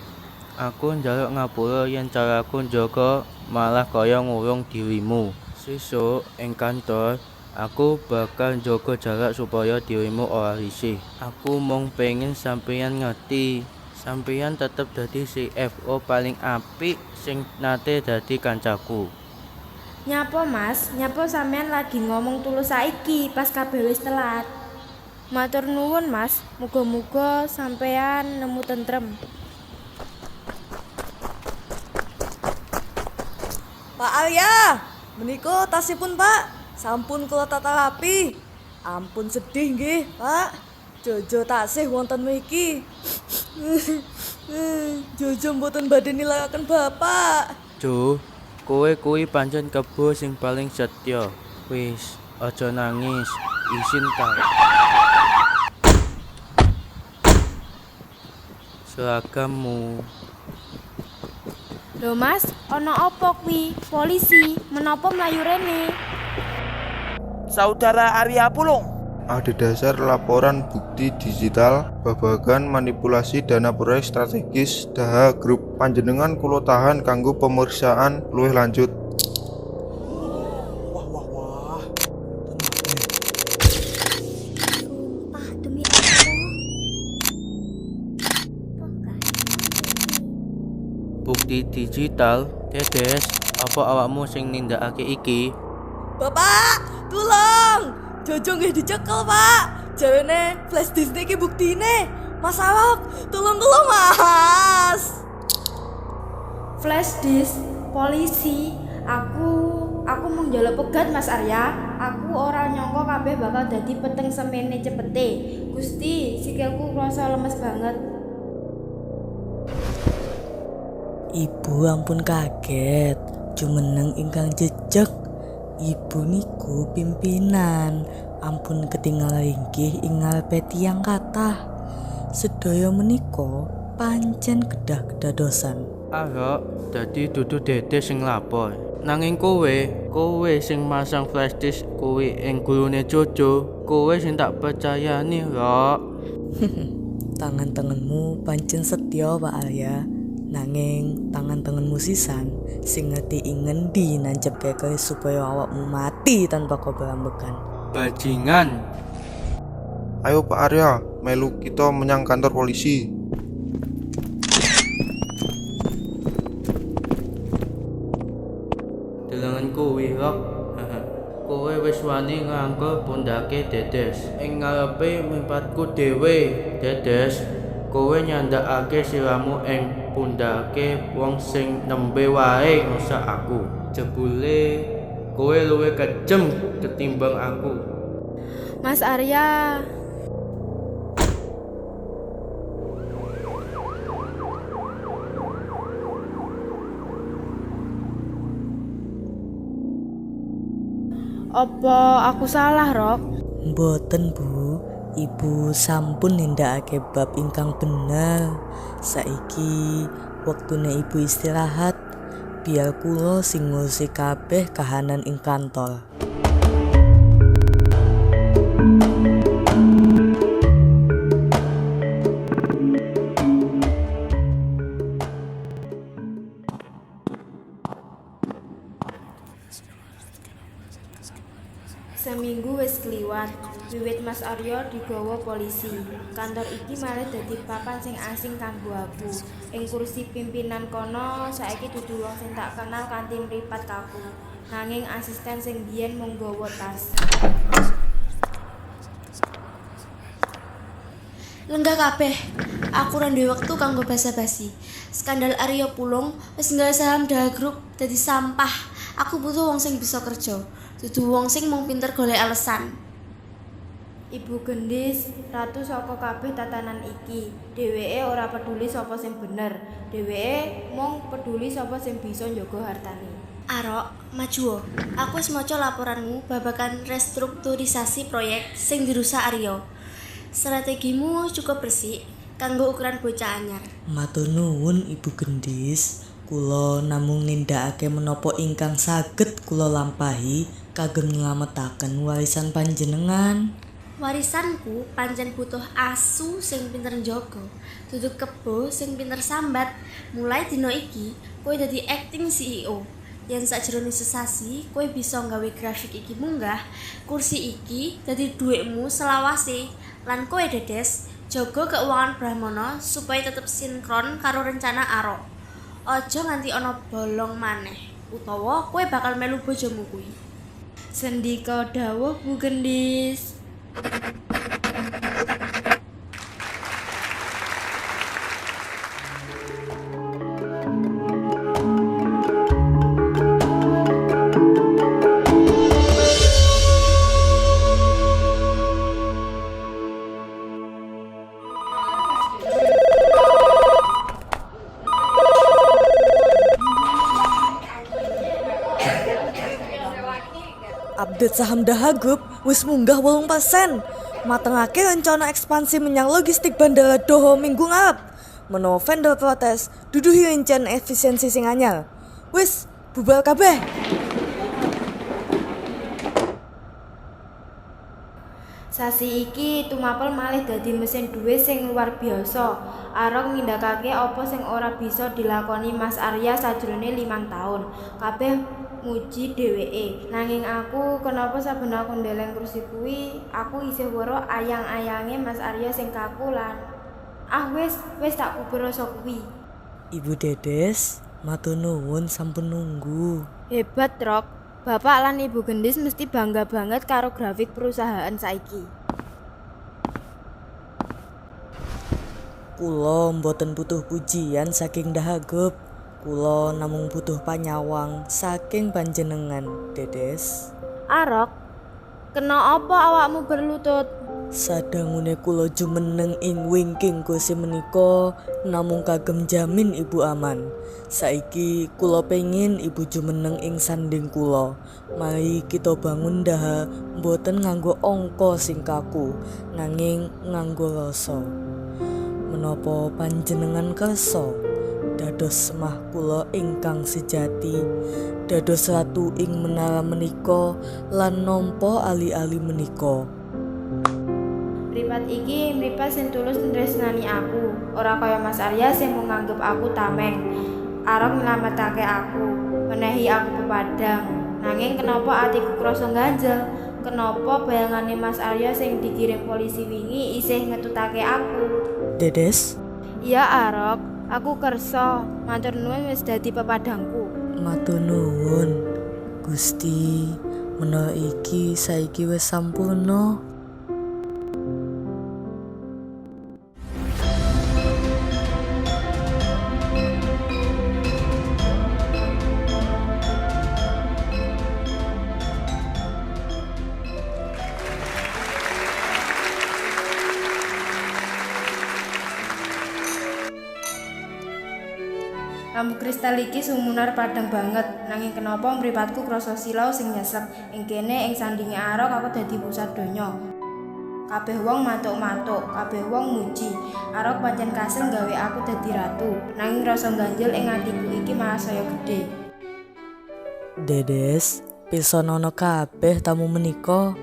njaluk ngapura yen caraku njaga malah kaya ngurung dirimu. Sesuk ing kantor aku bakal njaga jarak supaya dirimu ora risih. Aku mung pengin sampeyan ngerti, sampeyan tetep dadi CFO paling apik sing nate dadi kancaku. Nyapa Mas, nyapa sampean lagi ngomong tulus saiki pas kabeh wis telat. Matur nuwun Mas, muga-muga sampean nemu tentrem. Pak Arya, menika tasipun Pak, sampun kula tata rapi. Ampun sedih nggih, Pak. Jojo tasih wonten mriki. Jojo mboten badhe nilakaken Bapak. Jo, kowe kuwi pancen kebo sing paling setya. Wis, aja nangis, isin ta. Seragammu. Lho Mas, ana apa kuwi? Polisi, menapa mlayu rene? Saudara Arya Pulung. Adhedhasar laporan bukti digital babagan manipulasi dana proyek strategis Daha Group, panjenengan kula tahan kanggo pemeriksaan luwih lanjut. Wah wah wah. Sumpah demi Allah. Bukti digital, Dedes, apa awakmu sing nindakake iki? Bapak, tulung! Jojo nggih dicekel, Pak. Jarene flash disk niki buktine. Mas Arok, tulung kula, Mas. Flash disk, polisi, aku mung njaluk pegat Mas Arya. Aku ora nyangka kabeh bakal dadi peteng semene cepete. Gusti, sikilku krasa lemes banget. Ibu ampun kaget, jumeneng ingkang jejeg. Ibu niku pimpinan, ampun ketinggal ringkih ing ngarepe tiyang kathah. Sedaya menika pancen kedah kedadosan. Arok, dadi dudu Dedes sing lapor. Nanging kowe sing masang flash disk kuwi ing gurune Jojo, kowe sing tak percayani, Rok. Tangan tengenmu pancen setya, Pak Arya. Nanging tangan tengenmu sisan sing ngerti ing ngendi nancep keris supaya awakmu mati tanpa kober ambekan. Bajingan. Ayo Pak Arya, melu kita menyang kantor polisi. Delengen kuwi, Rok. Kowe wis wani ngrangkul pundhake Dedes ing ngarepe mripatku dhewe. Dedes, kowe nyandhakake siramu ing pundhake wong sing nembe wae ngrusak aku. Jebule kowe luwih kejem ketimbang aku. Mas Arya. Apa aku salah, Rok? Mboten, Bu. Ibu sampun nindakake bab ingkang bener. Saiki wektune ibu istirahat. Biar kula sing ngurusi kabeh kahanan ing kantor. kliwat. Wiwit Mas Arya digawa polisi, kantor iki malih dadi papan sing asing kanggo aku. Ing kursi pimpinan kono saiki dudu wong sing tak kenal kanthi mripat kaku, nanging asisten sing biyen mung nggawa tas. Lenggah kabeh. Aku ora duwe wektu kanggo basa-basi. Skandal Arya Pulung wis nggawe saham Daha Group dadi sampah. Aku butuh wong sing bisa kerja, dudu wong sing mung pinter golek alesan. Ibu Gendis, ratu saka kabeh tatanan iki. Dheweke ora peduli sapa sing bener. Dheweke mung peduli sapa sing bisa njaga hartane. Arok, majuo. Aku wis maca laporanmu babagan restrukturisasi proyek sing dirusak Arya. Strategimu cukup resik kanggo ukuran bocah anyar. Matur nuwun Ibu Gendis, kula namung nindakake menapa ingkang saged kula lampahi kagem nylametaken warisan panjenengan. Warisanku pancen butuh asu sing pinter njaga, dudu kebo sing pinter sambat. Mulai dina iki, kowe dadi acting CEO. Yen sakjroning sesasi kowe bisa nggawe grafik iki munggah, kursi iki dadi dhuwitmu selawase. Lan kowe Dedes, jaga keuangan Brahmana supaya tetep sinkron karo rencana Arok. Aja nganti ana bolong maneh, utawa kowe bakal melu bojomu kuwi. Sendika dawuh Bu Gendis. Update saham Daha Group wis munggah 8%. Matengake rencana ekspansi menyang logistik bandara Doha minggu ngarep. Menawa vendor protes, duduhi rincian efisiensi sing anyar. Wis, bubar kabeh. Sasi iki tumapel malih dadi mesin dhuwit sing luar biasa. Arok nindakake apa sing ora bisa dilakoni Mas Arya sajrone 5 taun. Kabeh muji dheweke. Nanging aku, kenapa saben aku ndeleng kursi kuwi, aku isih weruh ayang-ayange Mas Arya sing kaku lan ah wis, wis tak kubur rasa kuwi. Ibu Dedes, matur nuwun sampun nunggu. Hebat, Rok. Bapak lan Ibu Gendis mesti bangga banget karo grafik perusahaan saiki. Kula mboten butuh pujian saking Daha Group. Kula namung butuh panyawang saking panjenengan, Dedes. Arok, kena apa awakmu berlutut? Sadangune kula jumeneng ing wingking kursi menika namung kagem jamin ibu aman. Saiki kula pengin ibu jumeneng ing sanding kula. Mari kita bangun Daha mboten nganggo angka sing kaku, nanging nganggo rasa. Menapa panjenengan kersa dados semah kula ingkang sejati, dados ratu ing menara menika lan nampa ali-ali menika. Mripat iki mripat sing tulus nresnani aku, ora kaya Mas Arya sing mung nganggep aku tameng. Arok nylametake aku, menehi aku pepadang. Nanging kenapa atiku krasa ganjel? Kenapa bayangane Mas Arya sing dikirim polisi wingi isih ngetutake aku? Dedes? Iya Arok, aku kersa. Matur nuwun wis dadi pepadangku. Matur nuwun, Gusti. Menawa iki saiki wis sampurna. Lampu kristal iki sumunar padhang banget, nanging kenapa mripatku krasa silau sing nyesek. Ing kene ing sandinge Arok aku dadi pusat donya. Kabeh wong matuk-matuk, kabeh wong muji. Arok pancen kasil nggawe aku dadi ratu, nanging rasa ganjel ing atiku iki malah saya gedhe. Dedes, pirsanono kabeh tamu menika.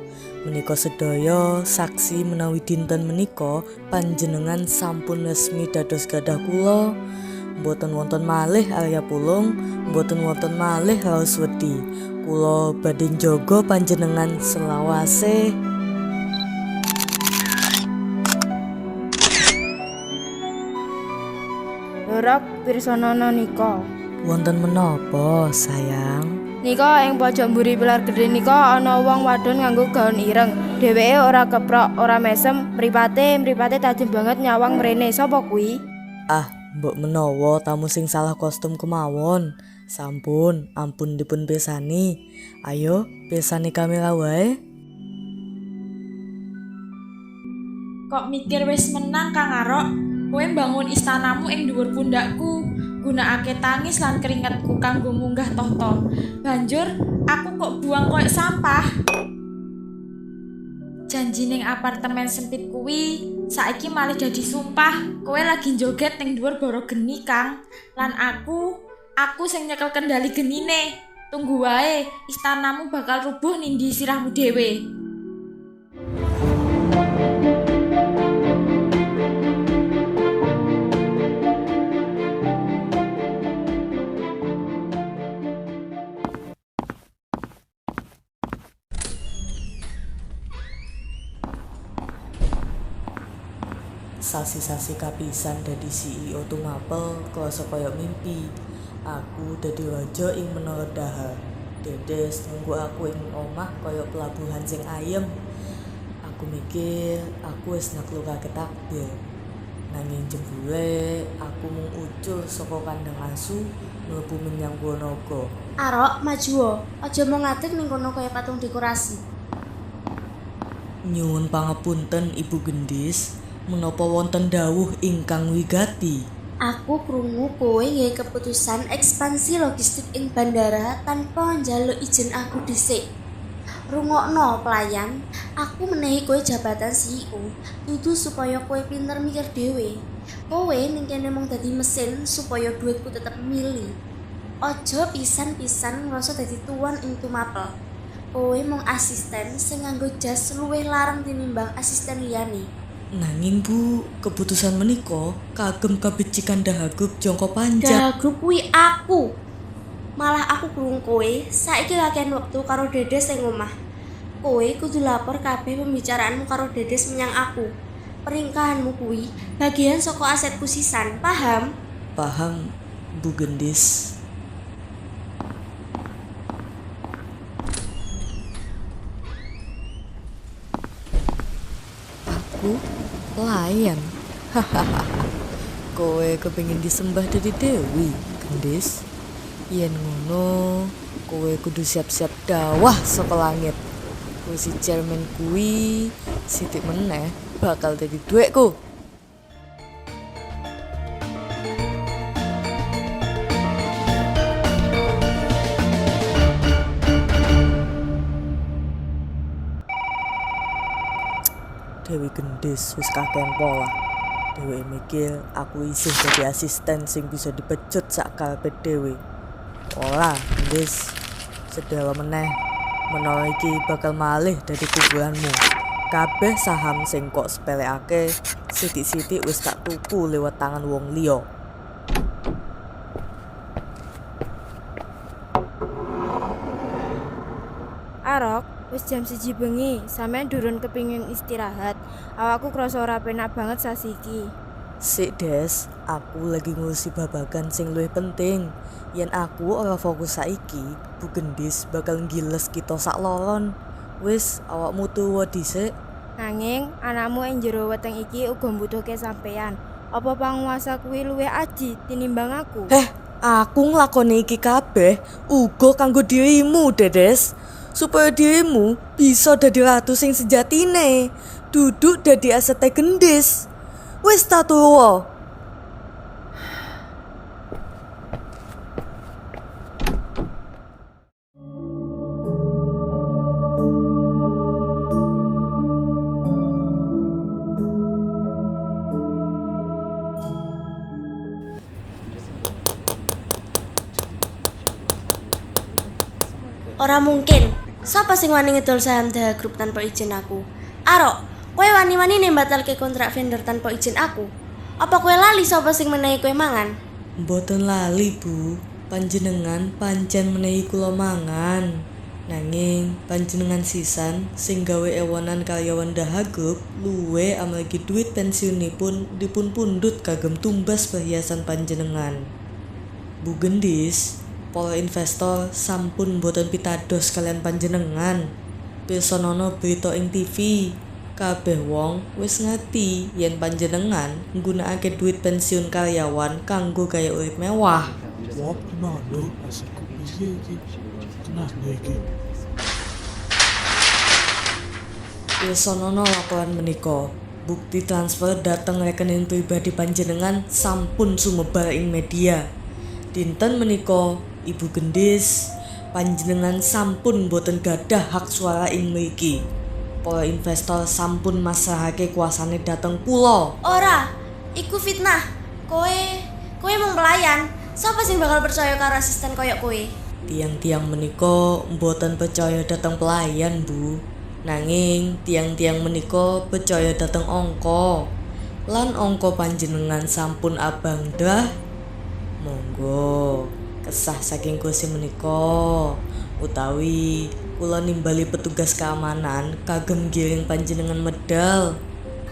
Menika sedaya saksi menawi dinten menika panjenengan sampun resmi dados gadah kula. Mboten wonten malih Arya Pulung, mboten wonten malih raos wedi. Kula badhe njaga panjenengan selawase. Lho Rok, pirsanana nika. Wonten menapa, sayang? Nika ing pojok mburi pilar gedhe nika ana wong wadon nganggo gaun ireng. Dheweke ora keprok, ora mesem, mripate tajem banget nyawang mrene. Sapa kuwi? Ah, mbok menawa tamu sing salah kostum kemawon. Sampun, ampun dipun pirsani. Ayo, pirsani kamera wae. Kok mikir wis menang Kang Arok? Kowe mbangun istanamu ing dhuwur pundakku, gunakake tangis lan keringetku kanggo munggah tahta. Banjur aku kok buang koyo sampah. Janji ning apartemen sempit kuwi saiki malih dadi sumpah. Kowe lagi joget ning dhuwur boro geni, Kang. Lan aku sing nyekel kendali genine. Tunggu wae, istanamu bakal rubuh nindhi sirahmu dhewe. Sasi-sasi kapisan dadi CEO Tumapel krasa kaya mimpi. Aku dadi raja ing Menara Daha. Dedes nunggu aku ing omah kaya pelabuhan sing ayem. Aku mikir aku wis naklukake takdir. Nanging jebule aku mung ucul saka kandang asu mlebu menyang Gua Naga. Arok, majuo. Aja mung ngadeg ning kono kaya patung dekorasi. Nyuwun pangapunten Ibu Gendis. Menapa wonten dawuh ingkang wigati? Aku krungu kowe nggawe keputusan ekspansi logistik ing bandara tanpa njaluk izin aku dhisik. Rungokno pelayan, aku menehi kowe jabatan CEO dudu supaya kowe pinter mikir dhewe. Kowe ning kene mung dadi mesin supaya duitku tetep mili. Aja pisan-pisan ngrasa dadi tuan ing Tumapel. Kowe mung asisten sing nganggo jas luwih larang tinimbang asisten liyane. Nanging Bu, keputusan menika kagem kabecikan Daha Group jangka panjang. Daha Group kuwi aku. Malah aku krungu kowe saiki kakean wektu karo Dedes ing omah. Kowe kudu lapor kabeh pembicaraanmu karo Dedes menyang aku. Peringkahanmu kuwi bagian saka asetku sisan, paham? Paham, Bu Gendis. Aku pelayan. Hahaha. Kowe kepengin disembah dadi dewi, Gendis? Yen ngono, kowe kudu siap-siap dawah saka langit. Kursi chairman kuwi sithik meneh bakal dadi dhuwitku. Dewi Gendis wis kakean pola. Dewi mikir aku isih dadi asisten sing bisa dipecut sak karepe dhewe. Ora, Gendis. Sedelo meneh, menawa iki bakal malih dadi kuburanmu. Kabeh saham sing kok sepelekake sithik-sithik wis tak tuku lewat tangan wong liya. Arok, wis jam 1 bengi, sampean durun kepingin istirahat. Awakku krasa ora penak banget sasi iki. Sik Des, aku lagi ngurusi babagan sing luwih penting. Yen aku ora fokus saiki, Bu Gendis bakal nggiles kita sak loron. Wis, awakmu tuwa dhisik. Nanging anakmu ing jero weteng iki uga mbutuhke sampean. Apa panguwasa kuwi luwih aji tinimbang aku? Heh, aku nglakoni iki kabeh uga kanggo dirimu, Dedes. Supaya dirimu bisa dadi ratu sing sejatine, duduk dadi asete Gendis. Wis ta tuwa. Ora mungkin. Sapa sing wani ngedol saham Daha Group tanpa izin aku? Arok, kowe wani-wani nembatalke kontrak vendor tanpa izin aku? Apa kowe lali sapa sing menehi kowe mangan? Mboten lali, Bu. Panjenengan pancen menehi kula mangan. Nanging panjenengan sisan sing gawe ewonan karyawan Daha Group luwe amargi duit pensiunipun dipun pundhut kagem tumbas perhiasan panjenengan. Bu Gendis, para investor sampun boten pitados kaliyan panjenengan. Pirsanono berita ing TV, kabeh wong wis ngerti yen panjenengan nggunakake duit pensiun karyawan kanggo gaya urip mewah. Wah, tenan lho, hasilku piye iki? Tenan lho iki. Pirsanono laporan menika. Bukti transfer dhateng rekening pribadi panjenengan sampun sumebar ing media. Dinten menika, Ibu Gendis, panjenengan sampun boten gadah hak suara ing mriki. Para investor sampun masrahake kuasane dhateng kula. Ora, iku fitnah. Kowe, kowe mung pelayan. Sapa sing bakal percaya karo asisten koyok kowe? Tiang-tiang menika mboten percaya dhateng pelayan, Bu. Nanging tiang-tiang menika percaya dhateng angka. Lan angka panjenengan sampun abang dah. Monggo kesah saking kursi menika utawi kula nimbali petugas keamanan kagem giring panjenengan medal.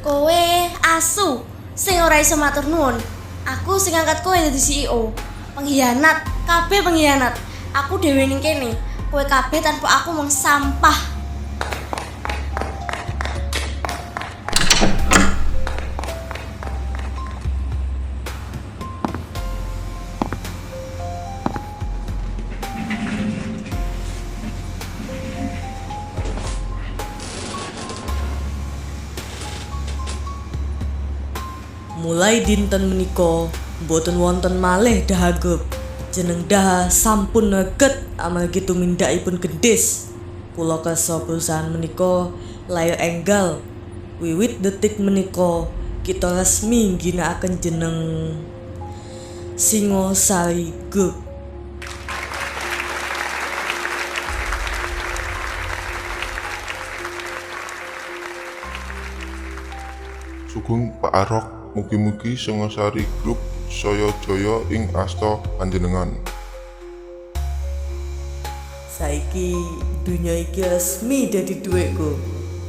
Kowe asu sing ora iso matur nuwun. Aku sing ngangkat kowe dadi CEO. Pengkhianat, kabeh pengkhianat. Aku dhewe ning kene. Kowe kabeh tanpa aku mung sampah. Mulai dinten menika mboten wonten malih Daha Group. Jeneng Daha sampun reget amargi tumindakipun Gendis. Kula kersa perusahaan menika lair enggal. Wiwit detik menika kita resmi ngginakaken jeneng Singosari Group. Sugeng Pak Arok, mugi-mugi Singosari Group saya jaya ing asta panjenengan. Saiki dunya iki resmi dadi dhuwitku.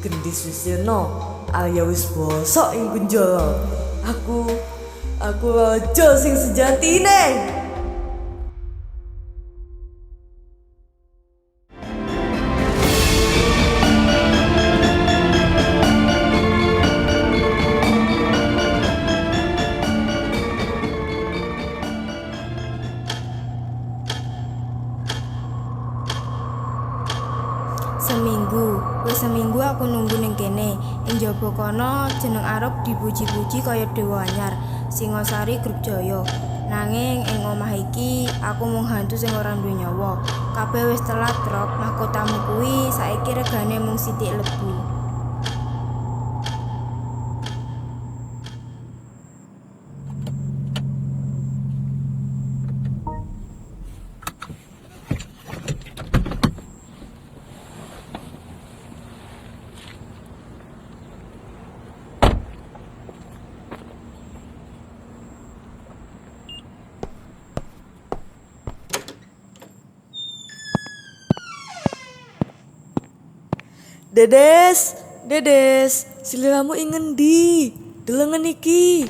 Gendis wis sirna, Arya wis bosok ing penjara. Aku raja sing sejatine. Seminggu, wis seminggu aku nunggu ning kene. Ing jaba kono jeneng Arok dipuji-puji kaya dewa anyar, Singosari Grup Jaya. Nanging ing omah iki aku mung hantu sing ora duwe nyawa. Kabeh wis telat, Rok. Mahkotamu kuwi saiki regane mung sithik lebu. Dedes, Dedes, siliramu ing ngendi? Delengen iki.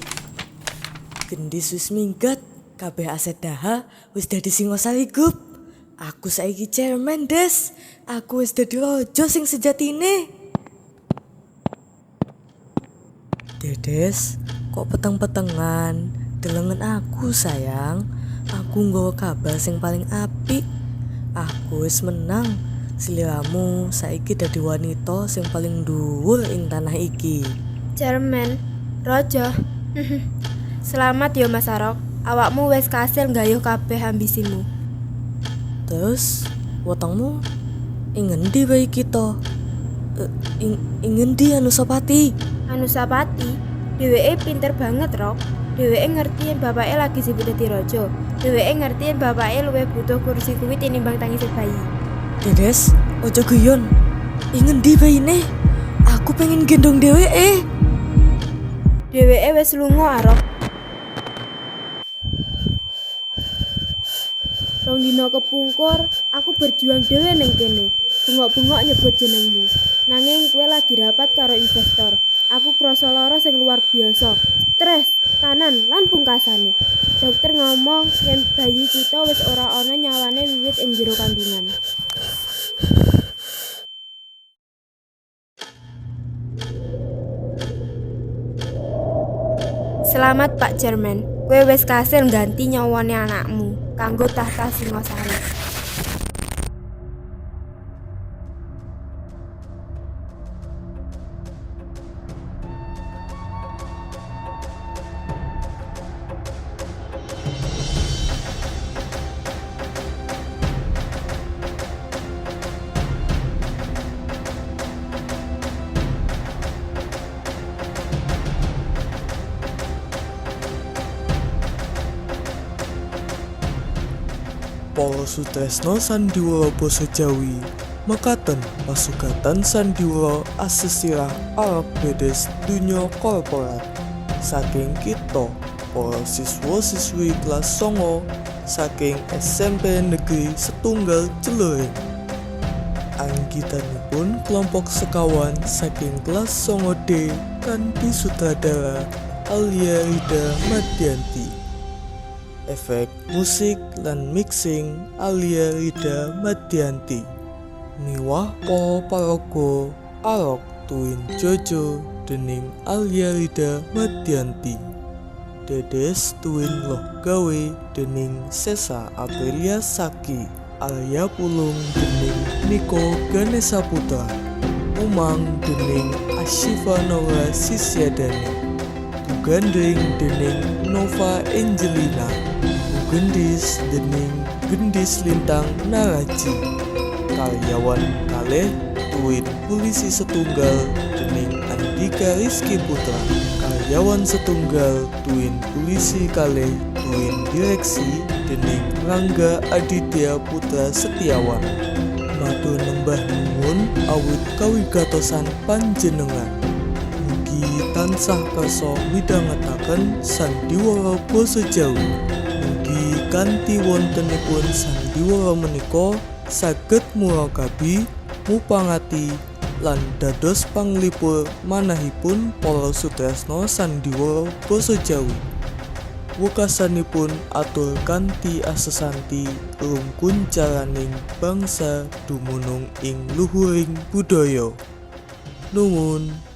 Gendis wis minggat, kabeh aset Daha wis dadi Singosari Group. Aku saiki chairman, Des. Aku wis dadi raja sing sejatine. Dedes, kok peteng-petengan? Delengen aku, sayang. Aku nggawa kabar sing paling apik. Aku wis menang. Siliramu saiki dadi wanita sing paling dhuwur ing tanah iki. Chairman, raja. Selamat ya Mas Arok. Awakmu wis kasil nggayuh kabeh ambisimu. Terus wetengmu ing ngendi wae iki to? Ing ngendi Anusapati? Anusapati, dheweke pinter banget, Rok. Dheweke ngerti yen bapake lagi sibuk dadi raja. Dheweke ngerti yen bapake luwih butuh kursi kuwi tinimbang tangise bayi. Dedes, ojo guyon. Ing ngendi bayine? Aku pengen gendong dheweke. Dheweke wis lunga, Arok. Rong dina kepungkur, aku berjuang dhewe ning kene. Bengok-bengok nyebut jenengmu. Nanging kowe lagi rapat karo investor. Aku krasa lara sing luar biasa. Stres, kanan lan pungkasane. Dokter ngomong yen bayi kita wis ora ana nyawane wiwit ing jero kandungan. Selamat Pak Chairman, kowe wis kasil ngganti nyawane anakmu kanggo tahta Singosari. Para sutresna sandiwara basa Jawi, mekaten pasugatan sandiwara asesirah Arok Dedes donya korporat. Saking kita para siswa-siswi kelas 9 saking SMP Negeri Setunggal Celuring. Anggitanipun kelompok sekawan saking kelas 9D kanthi sutradara Alia Rida Madianti. Efek musik lan mixing Alia Rida Madianti. Miwah para paraga Arok tuwin Jojo dening Alia Rida Madianti. Dedes tuwin Loh Gawe dening Sesa Aprilia Saki. Arya Pulung dening Niko Ganesha Putra. Umang dening Ashifa Nora Sisyadani. Bugandring dening Nova Angelina. Gendis dening Gendis Lintang Naraji. Karyawan kalih tuwin polisi setunggal dening Andika Rizky Putra. Karyawan setunggal tuwin polisi kalih tuwin direksi dening Rangga Aditya Putra Setiawan. Matur nembah nuwun awit kawigatosan panjenengan. Mugi tansah kersa midhangetaken sandiwara basa Jawi. Mugi kanthi wontenipun sandiwara menika saged murakabi, mupangati lan dados panglipur manahipun para sutresna sandiwara basa Jawi. Wekasanipun atur kanthi asesanti rungkun jaraning bangsa dumunung ing luhuring budaya. Nuwun.